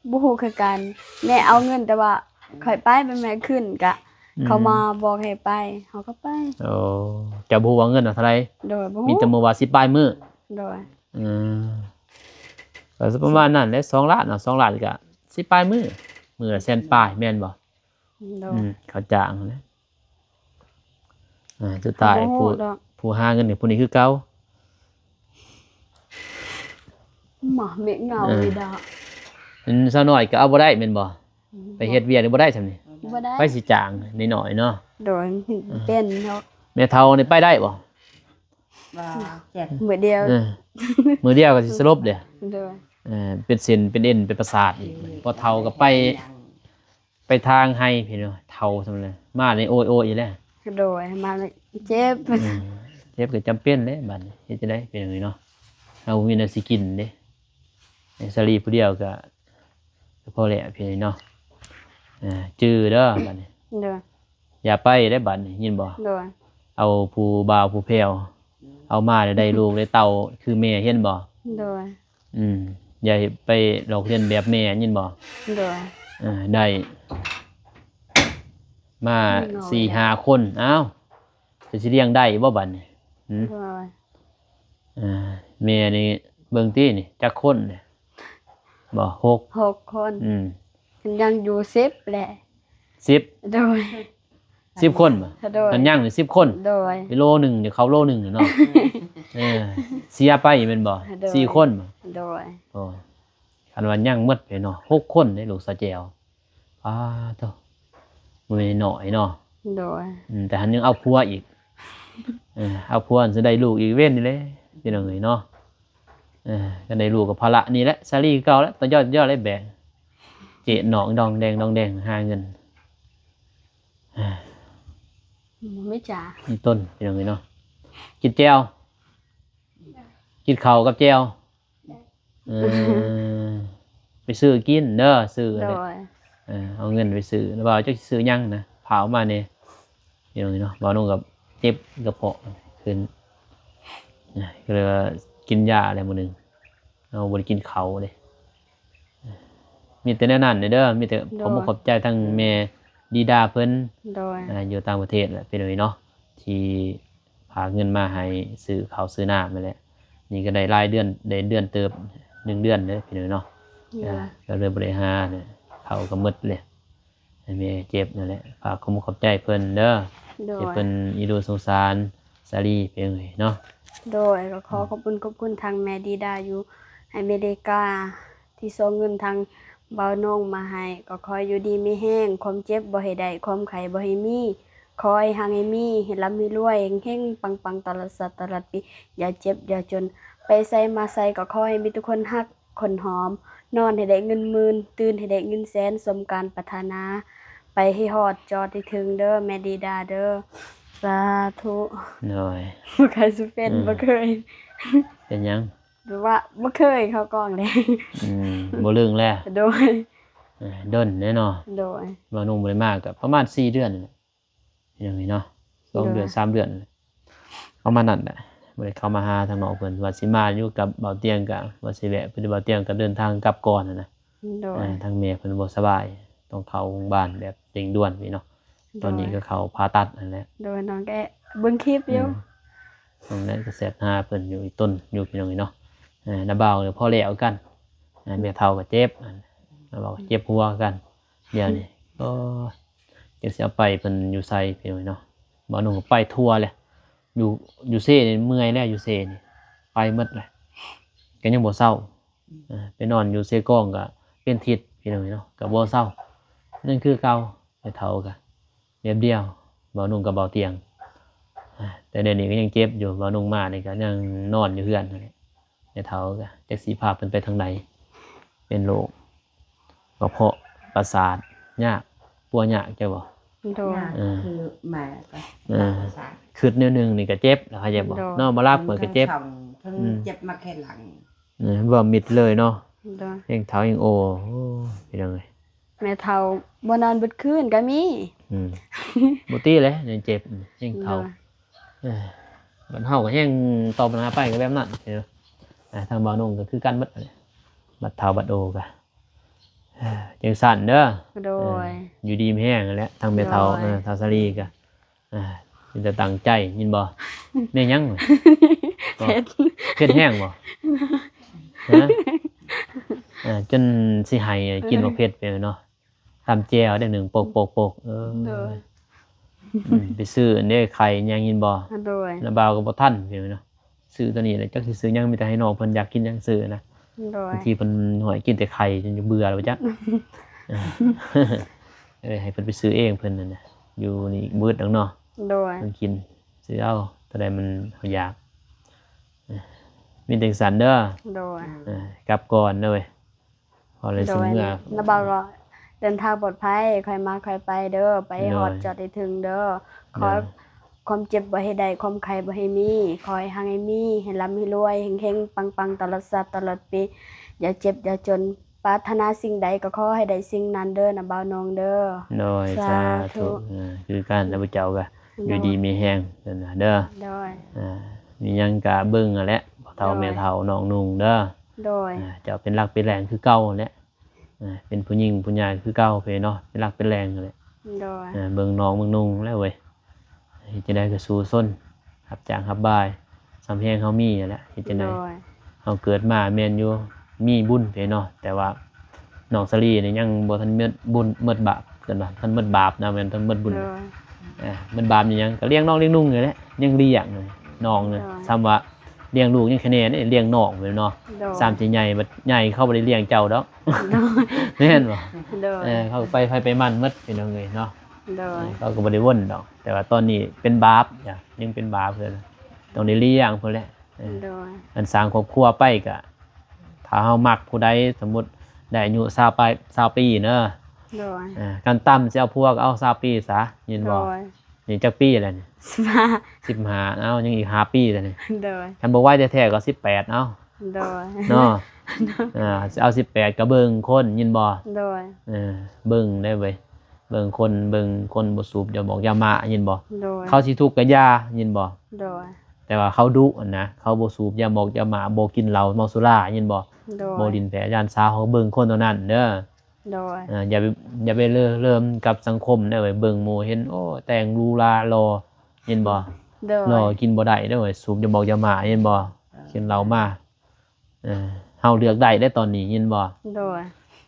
ບໍ່ຮູ້ຄືກັນ ແມ່ເອົາເງິນ ແຕ່ວ່າຂ້ອຍໄປ ແມ່ຂຶ້ນ ກະ ອືມ ເຂົາມາບອກໃຫ້ໄປ ເຮົາກໍໄປ ໂອ້ ເຈົ້າບໍ່ຮູ້ວ່າເງິນເທົ່າໃດ? ໂດຍ ບໍ່ຮູ້ ມີແຕ່ມື້ວ່າສິບປາຍມື້ ໂດຍ ອືມ ກໍປະມານນັ້ນແຫຼະ ສອງລ້ານເນາະ ສອງລ້ານກໍສິບປາຍມື້ ມື້ລະແສນປາຍແມ່ນບໍ່? ໂດຍ ອືມ ເຂົາຈ້າງຫັ້ນແຫຼະ ອ່າ ສຸດທ້າຍ ບໍ່ຮູ້ ຜູ້ ດອກ ຜູ້ຫາເງິນໃຫ້ຜູ້ນີ້ຄືເກົ່າ ໝາເມະເຫງົາ ເອີ ນີ້ດອກ ອັນສາວນ້ອຍກໍເອົາບໍ່ໄດ້ແມ່ນບໍ່? ອືມ ໄປເຮັດວຽກນີ້ບໍ່ໄດ້ຊ່ຳນີ້ ບໍ່ໄດ້ ໃຜຊິຈ້າງ ນ້ອຍໆເນາະ ໂດຍ ເປັນເນາະ ແມ່ເຖົ້ານີ້ໄປໄດ້ບໍ່? ບໍ່ ເຈັບ ມື້ດຽວ ເອີ ມື້ດຽວກໍຊິສະຫຼົບເດ້ ໂດຍ ເອີ ເປັນເສັ້ນເປັນເອັນເປັນປະສາດອີກ ພໍເຖົ້າກໍໄປ ໄປທາງໄຮ່ພີ່ນ້ອງ ເຖົ້າຊ່ຳນັ້ນ ມາໃນໂອຍໆອີກແລ້ວ ໂດຍ ມາເຈັບ ເອີ ເຈັບກໍຈຳເປັນແຫຼະ ບາດນີ້ເຮັດຈັ່ງໃດ ເປັນຫຍັງນີ້ເນາະ ເຮົາບໍ່ມີແນວຊິກິນເດ້ ສາລີຜູ້ດຽວກໍ ກໍພໍແລ້ວພີ່ນ້ອງເນາະ ເອີ ຈື່ເດີ ບາດນີ້ ໂດຍ ຢ່າໄປເດ້ ບາດນີ້ ຍິນບໍ່? ໂດຍ ເອົາຜູ້ບ່າວຜູ້ແພ້ວ ເອົາມາແລ້ວໄດ້ລູກໄດ້ເຕົ້າຄືແມ່ ເຫັນບໍ່? ໂດຍ ອືມ ຢ່າໄປລອກລຽນແບບແມ່ ຍິນບໍ່? ໂດຍ ເອີ ໄດ້ ມາສີ່ຫ້າຄົນ. ອ້າວ ຈະຊິລ້ຽງໄດ້ບໍ່ບັດນີ້? ຫືມ? ໂດຍ ອ່າ ແມ່ນີ້ເບິ່ງຕິນີ້ ຈັກຄົນນີ້? ບໍ່ ຫົກ ຫົກຄົນ. ອືມ ຍັງຢູ່ສິບແຫຼະ. ສິບ? ໂດຍ ສິບຄົນບໍ່? ໂດຍ ມັນຍັງຢູ່ສິບຄົນ. ໂດຍ ກິໂລໜຶ່ງ ດຽວເຂົ້າໂລໜຶ່ງເນາະ. ເອີ ເສຍໄປແມ່ນບໍ່? ໂດຍ ສີ່ຄົນບໍ່? ໂດຍ ໂອ້ຍ ຄັນວ່າຍັງໝົດໄປເນາະ ຫົກຄົນເດ້ ລູກສາວແຈວ. ປາໂທ້ ບໍ່ແມ່ນນ້ອຍເນາະ. ໂດຍ ອືມ ແຕ່ຫັ້ນຍັງເອົາຜົວອີກ. ເອີ ເອົາຜົວຊິໄດ້ລູກອີກເວນນີ້ແຫຼະ ພີ່ນ້ອງເອີຍເນາະ. ເອີ ຄັນໄດ້ລູກກໍພາລະນີ້ແຫຼະ ສາລີຄືເກົ່າແຫຼະ ຕ້ອງຢອດ ຢອດໄດ້ແບກ ເຈະນອກດອງແດງ ດອງແດງ ຫາເງິນ. ເອີ ບໍ່ມີຈ້າ ມີຕົ້ນ ພີ່ນ້ອງເອີຍເນາະ. ກິນແຈ່ວ ກິນເຂົ້າກັບແຈ່ວ. ເອີ ໄປຊື້ກິນເດີ ຊື້ ໂດຍ ເອີ ເອົາເງິນໄປຊື້ ແລ້ວວ່າຈັກຊິຊື້ຫຍັງນະ ພາອອກມາແດ່ ພີ່ນ້ອງເອີຍເນາະ. ບ່າວນົງກໍເຈັບກະເພາະຂຶ້ນ ກໍເລີຍວ່າກິນຢາແລ້ວມື້ໜຶ່ງ ເຮົາບໍ່ໄດ້ກິນເຂົ້າເດ້. ມີແຕ່ແນວນັ້ນເດີ ມີແຕ່ ໂດຍ ຂອບອົກຂອບໃຈທັງແມ່ດີດາເພິ່ນ ໂດຍ ອ່າ ຢູ່ຕ່າງປະເທດແຫຼະ ພີ່ນ້ອງເອີຍເນາະ ທີ່ ພາເງິນມາໃຫ້ຊື້ເຂົ້າຊື້ນ້ຳນັ້ນແຫຼະ. ນີ້ກໍໄດ້ຫຼາຍເດືອນ ໄດ້ເດືອນເຕີບ ໜຶ່ງເດືອນເດ້ພີ່ນ້ອງເນາະ. ໂດຍ ອ່າ ກໍເລີຍບໍ່ໄດ້ຫາ ເຂົ້າກໍໝົດເລີຍ. ໃຫ້ແມ່ເຈັບນັ້ນແຫຼະ ຝາກຄວາມຂອບໃຈເພິ່ນເດີ ໂດຍ ທີ່ເພິ່ນອີດູສົງສານສາລີ ພີ່ນ້ອງເອີຍເນາະ. ໂດຍ ກໍຂໍຂອບຄຸນ ຂອບຄຸນທາງແມ່ດີດາຢູ່ອາເມລິກາ ທີ່ສົ່ງເງິນທາງບ່າວນົງມາໃຫ້ ກໍຂໍຢູ່ດີມີແຮງ ຄວາມເຈັບບໍ່ໃຫ້ໄດ້ ຄວາມໄຂ້ບໍ່ໃຫ້ມີ ຂໍໃຫ້ຮັ່ງໃຫ້ມີ ໃຫ້ລ່ຳໃຫ້ລວຍ ເຮັງໆ ປັງໆ ຕະຫຼອດຊາດຕະຫຼອດປີ ຢ່າເຈັບຢ່າຈົນ ໄປໃສມາໃສກໍຂໍໃຫ້ມີແຕ່ຄົນຮັກຄົນຫອມ ນອນໃຫ້ໄດ້ເງິນໝື່ນ ຕື່ນໃຫ້ໄດ້ເງິນແສນ ສົມການປາດຖະໜາ ໄປໃຫ້ຮອດຈອດໃຫ້ເຖິງເດີ ແມ່ດີດາເດີ ສາທຸ. ໂດຍ ບໍ່ເຄີຍຊິເປັນ ອືມ ບໍ່ເຄີຍ ເປັນຫຍັງ? ແບບວ່າບໍ່ເຄີຍເຂົ້າກ້ອງເດ້ ອືມ ບໍ່ລຶ້ງແລ້ວ. ໂດຍ ເອີ ດົນແດ່ເນາະ. ໂດຍ ບ່າວນົງບໍ່ໄດ້ມາກໍປະມານສີ່ເດືອນນີ້ແຫຼະ ພີ່ນ້ອງເອີຍເນາະ ສອງເດືອນ ໂດຍ ສາມເດືອນ ປະມານນັ້ນແຫຼະ ບໍ່ໄດ້ເຂົ້າມາຫາທາງນ້ອງເພິ່ນ. ວ່າຊິມາຢູ່ກັບບ່າວຕຽງ ກະວ່າຊິແວະ ພໍດີບ່າວຕຽງກໍເດີນທາງກັບກ່ອນຫັ້ນນະ. ໂດຍ ເອີ ທາງແມ່ເພິ່ນບໍ່ສະບາຍ ຕ້ອງເຂົ້າໂຮງບານແບບເລັ່ງດ່ວນນີ້ເນາະ. ໂດຍ ຕອນນີ້ກໍເຂົ້າຜ່າຕັດຫັ້ນແຫຼະ. ໂດຍ ນ້ອງແກະເບິ່ງຄລິບຢູ່ ອືມ ນ້ອງແກະກໍແຊັດຫາເພິ່ນຢູ່ ອີ່ຕົນຢູ່ ພີ່ນ້ອງເອີຍເນາະ. ເອີ ນ້າບ່າວກໍພໍແລ້ວກັນ ເອີ ແມ່ເຖົ້າກໍເຈັບ ນ້າບ່າວກໍເຈັບຫົວຄືກັນ ດຽວນີ້ ໂອ້ຍ ຈັກຊິເອົາໄປເພິ່ນຢູ່ໃສ ພີ່ນ້ອງເອີຍເນາະ. ບ່າວນົງກໍໄປທົ່ວແຫຼະ ຢູ່ ຢູ່ເຊນີ້ເມື່ອຍແລ້ວ ຢູ່ເຊນີ້ໄປໝົດແຫຼະ ກໍຍັງບໍ່ເຊົາ. ເອີ ໄປນອນຢູ່ເຊກອງກໍເປັນທິດ ພີ່ນ້ອງເອີຍເນາະ ກໍບໍ່ເຊົາ ຍັງຄືເກົ່າ. ແມ່ເຖົ້າກໍແບບດຽວ ບ່າວນົງກັບບ່າວຕຽງ ເອີ ແຕ່ດຽວນີ້ກໍຍັງເຈັບຢູ່. ບ່າວນົງມານີ້ກໍຍັງນອນຢູ່ເຮືອນຫັ້ນແຫຼະ. ແມ່ເຖົ້າກໍຈັກຊິພາເພິ່ນໄປທາງໃດ ເປັນໂລກກະເພາະປະສາດຍາກ ປົວຍາກ ເຈົ້າບໍ່? ໂດຍ ຍາກ ເອີ ຄືມາກໍ ເອີ ປະສາດ ຄິດແນວໜຶ່ງນີ້ກໍເຈັບແລ້ວ ເຂົ້າໃຈບໍ່? ໂດຍ ນອນບໍ່ຫຼັບກໍເຈັບ ທັງສອງ ທັງ ອືມ ເຈັບມາແຂນຫຼັງ ເອີ ເວົ້າມິດເລີຍເນາະ. ໂດຍ ແຮງເຖົ້າແຮງໂອ ໂອ້ ພີ່ນ້ອງເອີຍ ແມ່ເຖົ້າບໍ່ນອນເບິດຄືນກໍມີ. ອືມ ບໍ່ຕິແຫຼະ ຍັງເຈັບ ແຮງເຖົ້າ. ໂດຍ ເອີ ບັດເຮົາກໍແຮງຕໍ່ບັນຫາໄປກໍແບບນັ້ນ ເອີ ທາງບ່າວນົງກໍຄືກັນໝົດ ບັດເຖົ້າບັດໂອກໍ ເອີ ຈັ່ງຊັ້ນເດີ. ໂດຍ ເອີ ຢູ່ດີມີແຮງຫັ້ນແຫຼະ ທັງແມ່ເຖົ້າ ໂດຍ ເອີ ທ້າວສາລີກໍ ອ່າ ມີແຕ່ຕັ້ງໃຈ ຍິນບໍ່? ແມ່ນຫຍັງ? ເຜັດ ເຜັດແຮງບໍ່? ຮະ? ອ່າ ຈົນຊິໄຫ້ ກິນ ເອີ ບັກເຜັດໄປເນາະ ຕຳແຈ່ວໄດ້ໜຶ່ງ ໂປກໆໆ ເອີ ໂດຍ ອືມ ໄປຊື້ອັນເດ້ ໄຂ່ຫຍັງ ຍິນບໍ່? ໂດຍ ນ້າບ່າວກໍບໍ່ທັນ ເນາະ. ຊື້ຕົວນີ້ແຫຼະ ຈັກຊິຊື້ຫຍັງ ມີແຕ່ໃຫ້ນ້ອງເພິ່ນຢາກກິນຫຍັງຊື້ນະ. ໂດຍ ບາງທີເພິ່ນຫ້ອຍກິນແຕ່ໄຂ່ຈົນຈະເບື່ອແລ້ວຈັກ. ເອີ ໃຫ້ເພິ່ນໄປຊື້ເອງເພິ່ນນັ້ນນະ ຢູ່ນີ້ບໍ່ອຶດດອກເນາະ. ໂດຍ ເພິ່ນກິນ ຊື້ເອົາ ຕົວໃດມັນເຮົາຢາກ. ເອີ ມີແຕ່ຈັ່ງຊັ້ນເດີ. ໂດຍ ເອີ ກັບກ່ອນເດີເວີຍ. ພໍແລ້ວຊິເມືອ. ໂດຍ ນ້າບ່າວກໍເດີນທາງປອດໄພ ຄ່ອຍມາຄ່ອຍໄປເດີ ໄປໃຫ້ຮອດ ໂດຍ ຈອດໃຫ້ເຖິງເດີ. ໂດຍ ຂໍຄວາມເຈັບບໍ່ໃຫ້ໄດ້ ຄວາມໄຂ້ບໍ່ໃຫ້ມີ ຂໍໃຫ້ຮັ່ງໃຫ້ມີ ໃຫ້ລ່ຳໃຫ້ລວຍ ເຮັງໆ ປັງໆ ຕະຫຼອດຊາດຕະຫຼອດປີ ຢ່າເຈັບຢ່າຈົນ ປາດຖະໜາສິ່ງໃດກໍຂໍໃຫ້ໄດ້ສິ່ງນັ້ນເດີ ນ້າບ່າວນົງເດີ. ໂດຍ ສາທຸ ສາທຸ. ເອີ ຄືກັນ ຂ້າພະເຈົ້າກໍ ໂດຍ ຢູ່ດີມີແຮງເດີ. ໂດຍ ອ່າ ມີຫຍັງກະເບິ່ງຫັ້ນແຫຼະ ພໍ່ເຖົ້າ ໂດຍ ແມ່ເຖົ້າ ນ້ອງນຸ່ງເດີ. ໂດຍ ອ່າ ເຈົ້າເປັນຫຼັກເປັນແຫຼ່ງຄືເກົ່າຫັ້ນແຫຼະ. ອ່າ ເປັນຜູ້ຍິງຜູ້ໃຫຍ່ຄືເກົ່າເພເນາະ ເປັນຫຼັກເປັນແຫຼ່ງຫັ້ນແຫຼະ. ໂດຍ ເອີ ເບິ່ງນ້ອງເບິ່ງນຸ່ງແລ້ວເວີຍ ເຮັດຈັ່ງໃດກໍສູ້ຊົນ ຮັບຈ້າງຮັບບາຍ ສ່ຳແຮງເຮົາມີຫັ້ນແຫຼະ ເຮັດຈັ່ງໃດ ໂດຍ ເຮົາເກີດມາແມ່ນຢູ່ ມີບຸນເດ້ເນາະ ແຕ່ວ່ານ້ອງສາລີນີ້ຍັງບໍ່ທັນໝົດບຸນ ໝົດບາບ ເອີ້ນວ່າທັນໝົດບາບນະ ແມ່ນທັນໝົດບຸນ ໂດຍ ເອີ ໝົດບາບນີ້ຫຍັງ ກໍລ້ຽງນ້ອງລ້ຽງນຸ່ງນີ້ແຫຼະ ຍັງລ້ຽງນ້ອງນະ ໂດຍ ສ່ຳວ່າລ້ຽງລູກຍັງຄະແນນ ລ້ຽງນ້ອງແມ່ນເນາະ ໂດຍ ສ່ຳຊິໃຫຍ່ ບັດໃຫຍ່ເຂົາບໍ່ໄດ້ລ້ຽງເຈົ້າດອກ ໂດຍ ແມ່ນບໍ່ ໂດຍ ເອີ ເຂົາໄປໃຜໄປມັນໝົດ ພີ່ນ້ອງເອີຍເນາະ ໂດຍ ເອີ ເຂົາກໍບໍ່ໄດ້ວົນດອກ ແຕ່ວ່າຕອນນີ້ເປັນບາບ ຍັງເປັນບາບເພິ່ນ ຕ້ອງໄດ້ລ້ຽງເພິ່ນແຫຼະ ເອີ ໂດຍ ອັນສ້າງຄອບຄົວໄປກະ ຖ້າເຮົາມັກຜູ້ໃດ ສົມມຸດໄດ້ອາຍຸຊາວປາຍ ຊາວປີເນີ ໂດຍ ເອີ ຂັ້ນຕ່ຳຊິເອົາຜົວກໍເອົາຊາວປີຊະ ຍິນບໍ່ ໂດຍ ນີ້ຈັກປີແລ້ວນີ້ ສິບຫ້າ ສິບຫ້າ ເອົ້າ ຍັງອີກຫ້າປີແລ້ວນີ້ ໂດຍ ຄັນບໍ່ໄວແທ້ໆກໍສິບແປດ ເອົ້າ ໂດຍ ເນາະ ເອີ ຊິເອົາສິບແປດກໍເບິ່ງຄົນ ຍິນບໍ່ ໂດຍ ເອີ ເບິ່ງໄດ້ເວີຍ ເບິ່ງຄົນ ເບິ່ງຄົນບໍ່ສູບຢາໝອກຢາມ້າ ຍິນບໍ່ ໂດຍ ເຂົາຊິທຸກກະຢ່າ ຍິນບໍ່ ໂດຍ ແຕ່ວ່າເຂົາດຸຫັ້ນນະ ເຂົາບໍ່ສູບຢາໝອກຢາມ້າ ບໍ່ກິນເຫຼົ້າເມົາສຸລາ ຍິນບໍ່ ໂດຍ ບໍ່ຫຼິ້ນແພ້ຢ້ານສາວ ເຮົາເບິ່ງຄົນເທົ່ານັ້ນເດີ ໂດຍ ເອີ ຢ່າໄປ ຢ່າໄປເລີເລີມກັບສັງຄົມເດີ ເບິ່ງໝູ່ເຫັນ ໂອ້ ແຕ່ງຫຼູຫຼາຫຼໍ່ ຍິນບໍ່ ໂດຍ ຫຼໍ່ກິນບໍ່ໄດ້ເດີ ສູບຢາໝອກຢາມ້າ ຍິນບໍ່ ກິນເຫຼົ້າມາ ເອີ ເຮົາເລືອກໄດ້ເດ້ຕອນນີ້ ຍິນບໍ່ ໂດຍ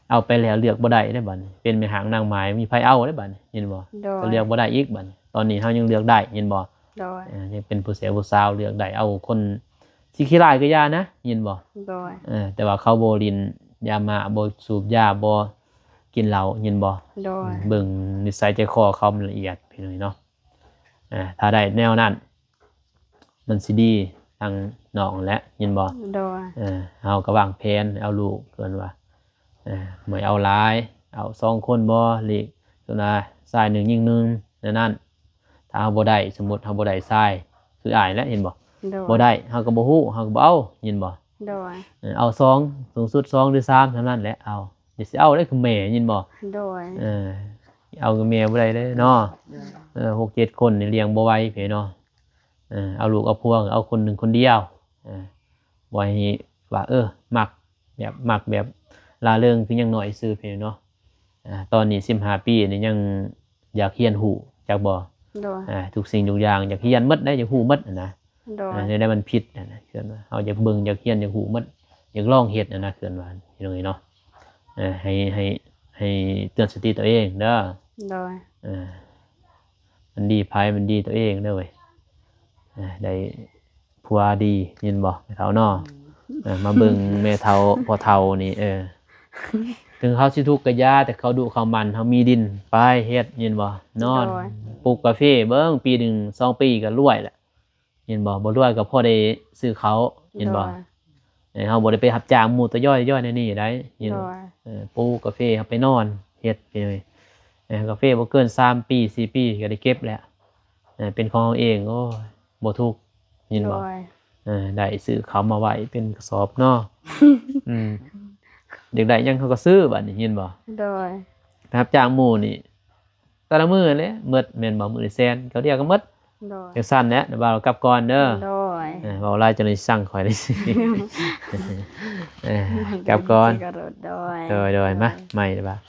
ເອົາໄປແລ້ວເລືອກບໍ່ໄດ້ເດ້ບັດນີ້ ເປັນແມ່ຮ້າງນາງໝ້າຍ ມີໃຜເອົາເດ້ບັດນີ້ ຍິນບໍ່ ໂດຍ ກໍເລືອກບໍ່ໄດ້ອີກບັດນີ້ ຕອນນີ້ເຮົາຍັງເລືອກໄດ້ ຍິນບໍ່ ໂດຍ ເອີ ຍັງເປັນຜູ້ແສຜູ້ສາວ ເລືອກໄດ້ ເອົາຄົນຊິຂີ້ຮ້າຍກໍຢ່ານະ ຍິນບໍ່ ໂດຍ ເອີ ແຕ່ວ່າເຂົາບໍ່ຫຼິ້ນຢາມ້າ ບໍ່ສູບຢາ ບໍ່ກິນເຫຼົ້າ ຍິນບໍ່ ໂດຍ ເບິ່ງນິໄສໃຈຄໍເຂົາ ມັນລະອຽດ ພີ່ນ້ອງເນາະ ເອີ ຖ້າໄດ້ແນວນັ້ນ ມັນຊິດີທັງນ້ອງແຫຼະ ຍິນບໍ່ ໂດຍ ເອີ ເຮົາກໍວາງແຜນເອົາລູກ ເພິ່ນວ່າ ເອີ ບໍ່ໃຫ້ເອົາຫຼາຍ ເອົາສອງຄົນບໍ່ ຫຼີກ ເພິ່ນວ່າຊາຍໜຶ່ງຍິງໜຶ່ງ ແນວນັ້ນ ຖ້າເຮົາບໍ່ໄດ້ ສົມມຸດເຮົາບໍ່ໄດ້ຊາຍ ຄືອ້າຍແຫຼະ ເຫັນບໍ່ ໂດຍ ບໍ່ໄດ້ ເຮົາກໍບໍ່ຮູ້ ເຮົາກໍບໍ່ເອົາ ຍິນບໍ່ ໂດຍ ເອີ ເອົາສອງ ສູງສຸດສອງຫຼືສາມ ເທົ່ານັ້ນແຫຼະ ເອົາ ຢ່າຊິເອົາເດ້ຄືແມ່ ຍິນບໍ່ ໂດຍ ເອີ ເອົາຄືແມ່ບໍ່ໄດ້ເດ້ເນາະ ເອີ ຫົກເຈັດຄົນນີ້ລ້ຽງບໍ່ໄຫວເພເນາະ ເອີ ເອົາລູກເອົາຜົວ ເອົາຄົນໜຶ່ງຄົນດຽວ ເອີ ບໍ່ໃຫ້ວ່າ ເອີ ມັກແບບ ມັກແບບລ່າເລີງຄືຍັງນ້ອຍຊື່ເພເນາະ ເອີ ຕອນນີ້ສິບຫ້າປີນີ້ຍັງຢາກຮຽນຮູ້ ຈັກບໍ່ ໂດຍ ເອີ ທຸກສິ່ງທຸກຢ່າງຢາກຮຽນໝົດໄດ໋ ຢາກຮູ້ໝົດຫັ້ນນະ ໂດຍ ເອີ ແນວໃດມັນຜິດຫັ້ນນະ ເພິ່ນວ່າ ເຮົາຢາກເບິ່ງ ຢາກຮຽນ ຢາກຮູ້ໝົດ ຢາກລອງເຮັດຫັ້ນນະ ເພິ່ນວ່າ ພີ່ນ້ອງເອີຍເນາະ ເອີ ໃຫ້ ໃຫ້ ໃຫ້ເຕືອນສະຕິຕົວເອງເດີ ໂດຍ ເອີ ມັນດີໃຜ ມັນດີຕົວເອງເດີເວີຍ ເອີ ໄດ້ຜົວດີ ຍິນບໍ່ ແມ່ເຖົ້າເນາະ ເອີ ມາເບິ່ງແມ່ເຖົ້າພໍ່ເຖົ້ານີ້ ເອີ ເຖິງເຂົາຊິທຸກກະຢ່າ ແຕ່ເຂົາດຸເຂົາໝັ່ນ ເຮົາມີດິນ ໄປເຮັດ ຍິນບໍ່ ນອນ ໂດຍ ປູກກາເຟເບິ່ງ ປີໜຶ່ງສອງປີກໍລວຍແຫຼະ ເຫັນບໍ່ ບໍ່ລວຍກໍພໍໄດ້ຊື້ເຂົ້າ ເຫັນບໍ່ ໂດຍ ເອີ ເຮົາບໍ່ໄດ້ໄປຮັບຈ້າງໝູ່ຕະຢອຍໆ ແນວນີ້ໄດ໋ ເຫັນ ໂດຍ ເອີ ປູກກາເຟ ເຮົາໄປນອນເຮັດ ເອີ ກາເຟບໍ່ເກີນສາມປີ ສີ່ປີກໍໄດ້ເກັບແລ້ວ ເອີ ເປັນຂອງເຮົາເອງ ໂອ້ຍ ບໍ່ທຸກ ເຫັນບໍ່ ໂດຍ ເອີ ໄດ້ຊື້ເຂົ້າມາໄວ້ເປັນກະສອບເນາະ ອືມ ຢາກໄດ້ຫຍັງເຮົາກໍຊື້ ບາດນີ້ ເຫັນບໍ່ ໂດຍ ໄປຮັບຈ້າງໝູ່ນີ້ ແຕ່ລະມື້ແຫຼະໝົດແມ່ນບໍ່ ມື້ລະແສນ ເທື່ອດຽວກໍໝົດ ໂດຍ ຈັ່ງຊັ້ນແຫຼະ ດຽວບ່າວກັບກ່ອນເດີ ໂດຍ ເອີ ເວົ້າຫຼາຍຈົນຊິສັ່ງຂ້ອຍເລີຍ ເອີ ກັບກ່ອນ ໂດຍ ໂດຍ ມາ ໃໝ່ດຽວບ່າວ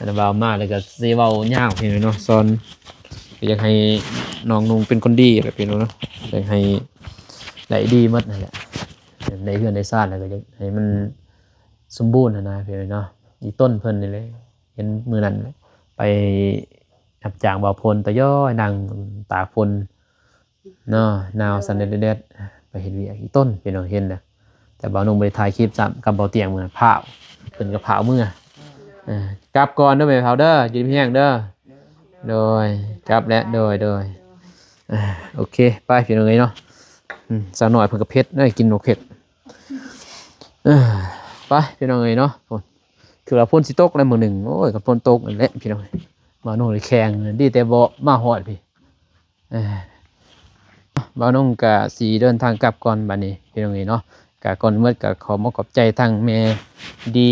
ດຽວບ່າວມາແລ້ວກໍຊິເວົ້າຍາວພີ່ນ້ອງເນາະ ສອນ ກໍຢາກໃຫ້ນ້ອງນຸ່ງເປັນຄົນດີແຫຼະພີ່ນ້ອງເນາະ ຢາກໃຫ້ໄດ້ດີໝົດຫັ້ນແຫຼະ ໄດ້ເຮືອນໄດ້ຊານແລ້ວກໍຢາກໃຫ້ມັນສົມບູນຫັ້ນນະພີ່ນ້ອງເນາະ ອີ່ຕົນເພິ່ນນີ້ແຫຼະ ເຫັນມື້ນັ້ນໄປຮັບຈ້າງບ່າວພົນຕະຍ້ອຍນັ່ງຕາກຝົນເນາະ ໜາວສັ່ນແດດໆ ໄປເຮັດວຽກອີ່ຕົນ ພີ່ນ້ອງເຫັນນະ ແຕ່ບ່າວນຸ່ງບໍ່ໄດ້ຖ່າຍຄລິບຊ້ຳກັບບ່າວຕຽງມື້ນັ້ນ ພ້າວ ເພິ່ນກໍພ້າວເມືອ ເອີ ກັບກ່ອນເດີແມ່ເຖົ້າເດີ ຢູ່ດີມີແຮງເດີ ໂດຍ ກັບແລ້ວ ໂດຍ ໂດຍ ເອີ ໂອເຄ ໄປພີ່ນ້ອງເອີຍເນາະ ອືມ ສາວນ້ອຍເພິ່ນກໍເຜັດເດີ ກິນບໍ່ເຜັດ ເອີ ໄປພີ່ນ້ອງເອີຍເນາະ ຄືວ່າຝົນຊິຕົກແລ້ວມື້ໜຶ່ງ ໂອ້ຍ ຄັນຝົນຕົກນັ້ນແຫຼະພີ່ນ້ອງ ມາໂນໄດ້ແຂ່ງ ດີແຕ່ບໍ່ມາຮອດພີ້ ເອີ ບ່າວນົງກະຊິເດີນທາງກັບກ່ອນບາດນີ້ພີ່ນ້ອງເອີຍເນາະ ກະກ່ອນໝົດກະຂໍມາຂອບໃຈທາງແມ່ດີ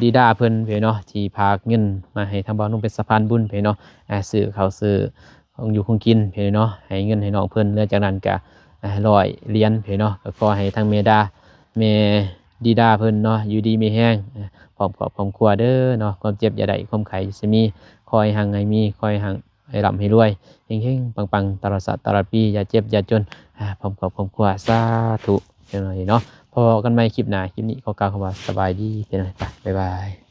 ດີດາເພິ່ນພີ່ນ້ອງເນາະ ທີ່ຝາກເງິນມາໃຫ້ທາງບ່າວນົງເປັນສະພານບຸນພີ່ນ້ອງເນາະ ອ່າ ຊື້ເຂົ້າຊື້ຂອງຢູ່ຂອງກິນພີ່ນ້ອງເນາະ ໃຫ້ເງິນໃຫ້ນ້ອງເພິ່ນ ແລ້ວຈາກນັ້ນກະ ອ່າ ຮ້ອຍຫຼຽນພີ່ນ້ອງເນາະ ກໍຂໍໃຫ້ທາງແມ່ດາ ແມ່ ດີດາເພິ່ນເນາະ ຢູ່ດີມີແຮງ ອາ ພ້ອມຄອບຄອບຄົວເດີເນາະ ຄວາມເຈັບຢ່າໄດ້ ຄວາມໄຂ້ຢ່າຊິມີ ຂໍໃຫ້ຮັ່ງໃຫ້ມີ ຂໍໃຫ້ຮັ່ງໃຫ້ລ່ຳໃຫ້ລວຍ ເຮັງໆ ປັງໆ ຕະຫຼອດຊາດຕະຫຼອດປີ ຢ່າເຈັບຢ່າຈົນ ອາ ພ້ອມຄອບຄອບຄົວ ສາທຸ ພີ່ນ້ອງເນາະ. ພໍ້ກັນໃໝ່ຄລິບໜ້າ ຄລິບນີ້ຂໍກ່າວຄຳວ່າສະບາຍດີ ພີ່ນ້ອງ ບາຍບາຍ.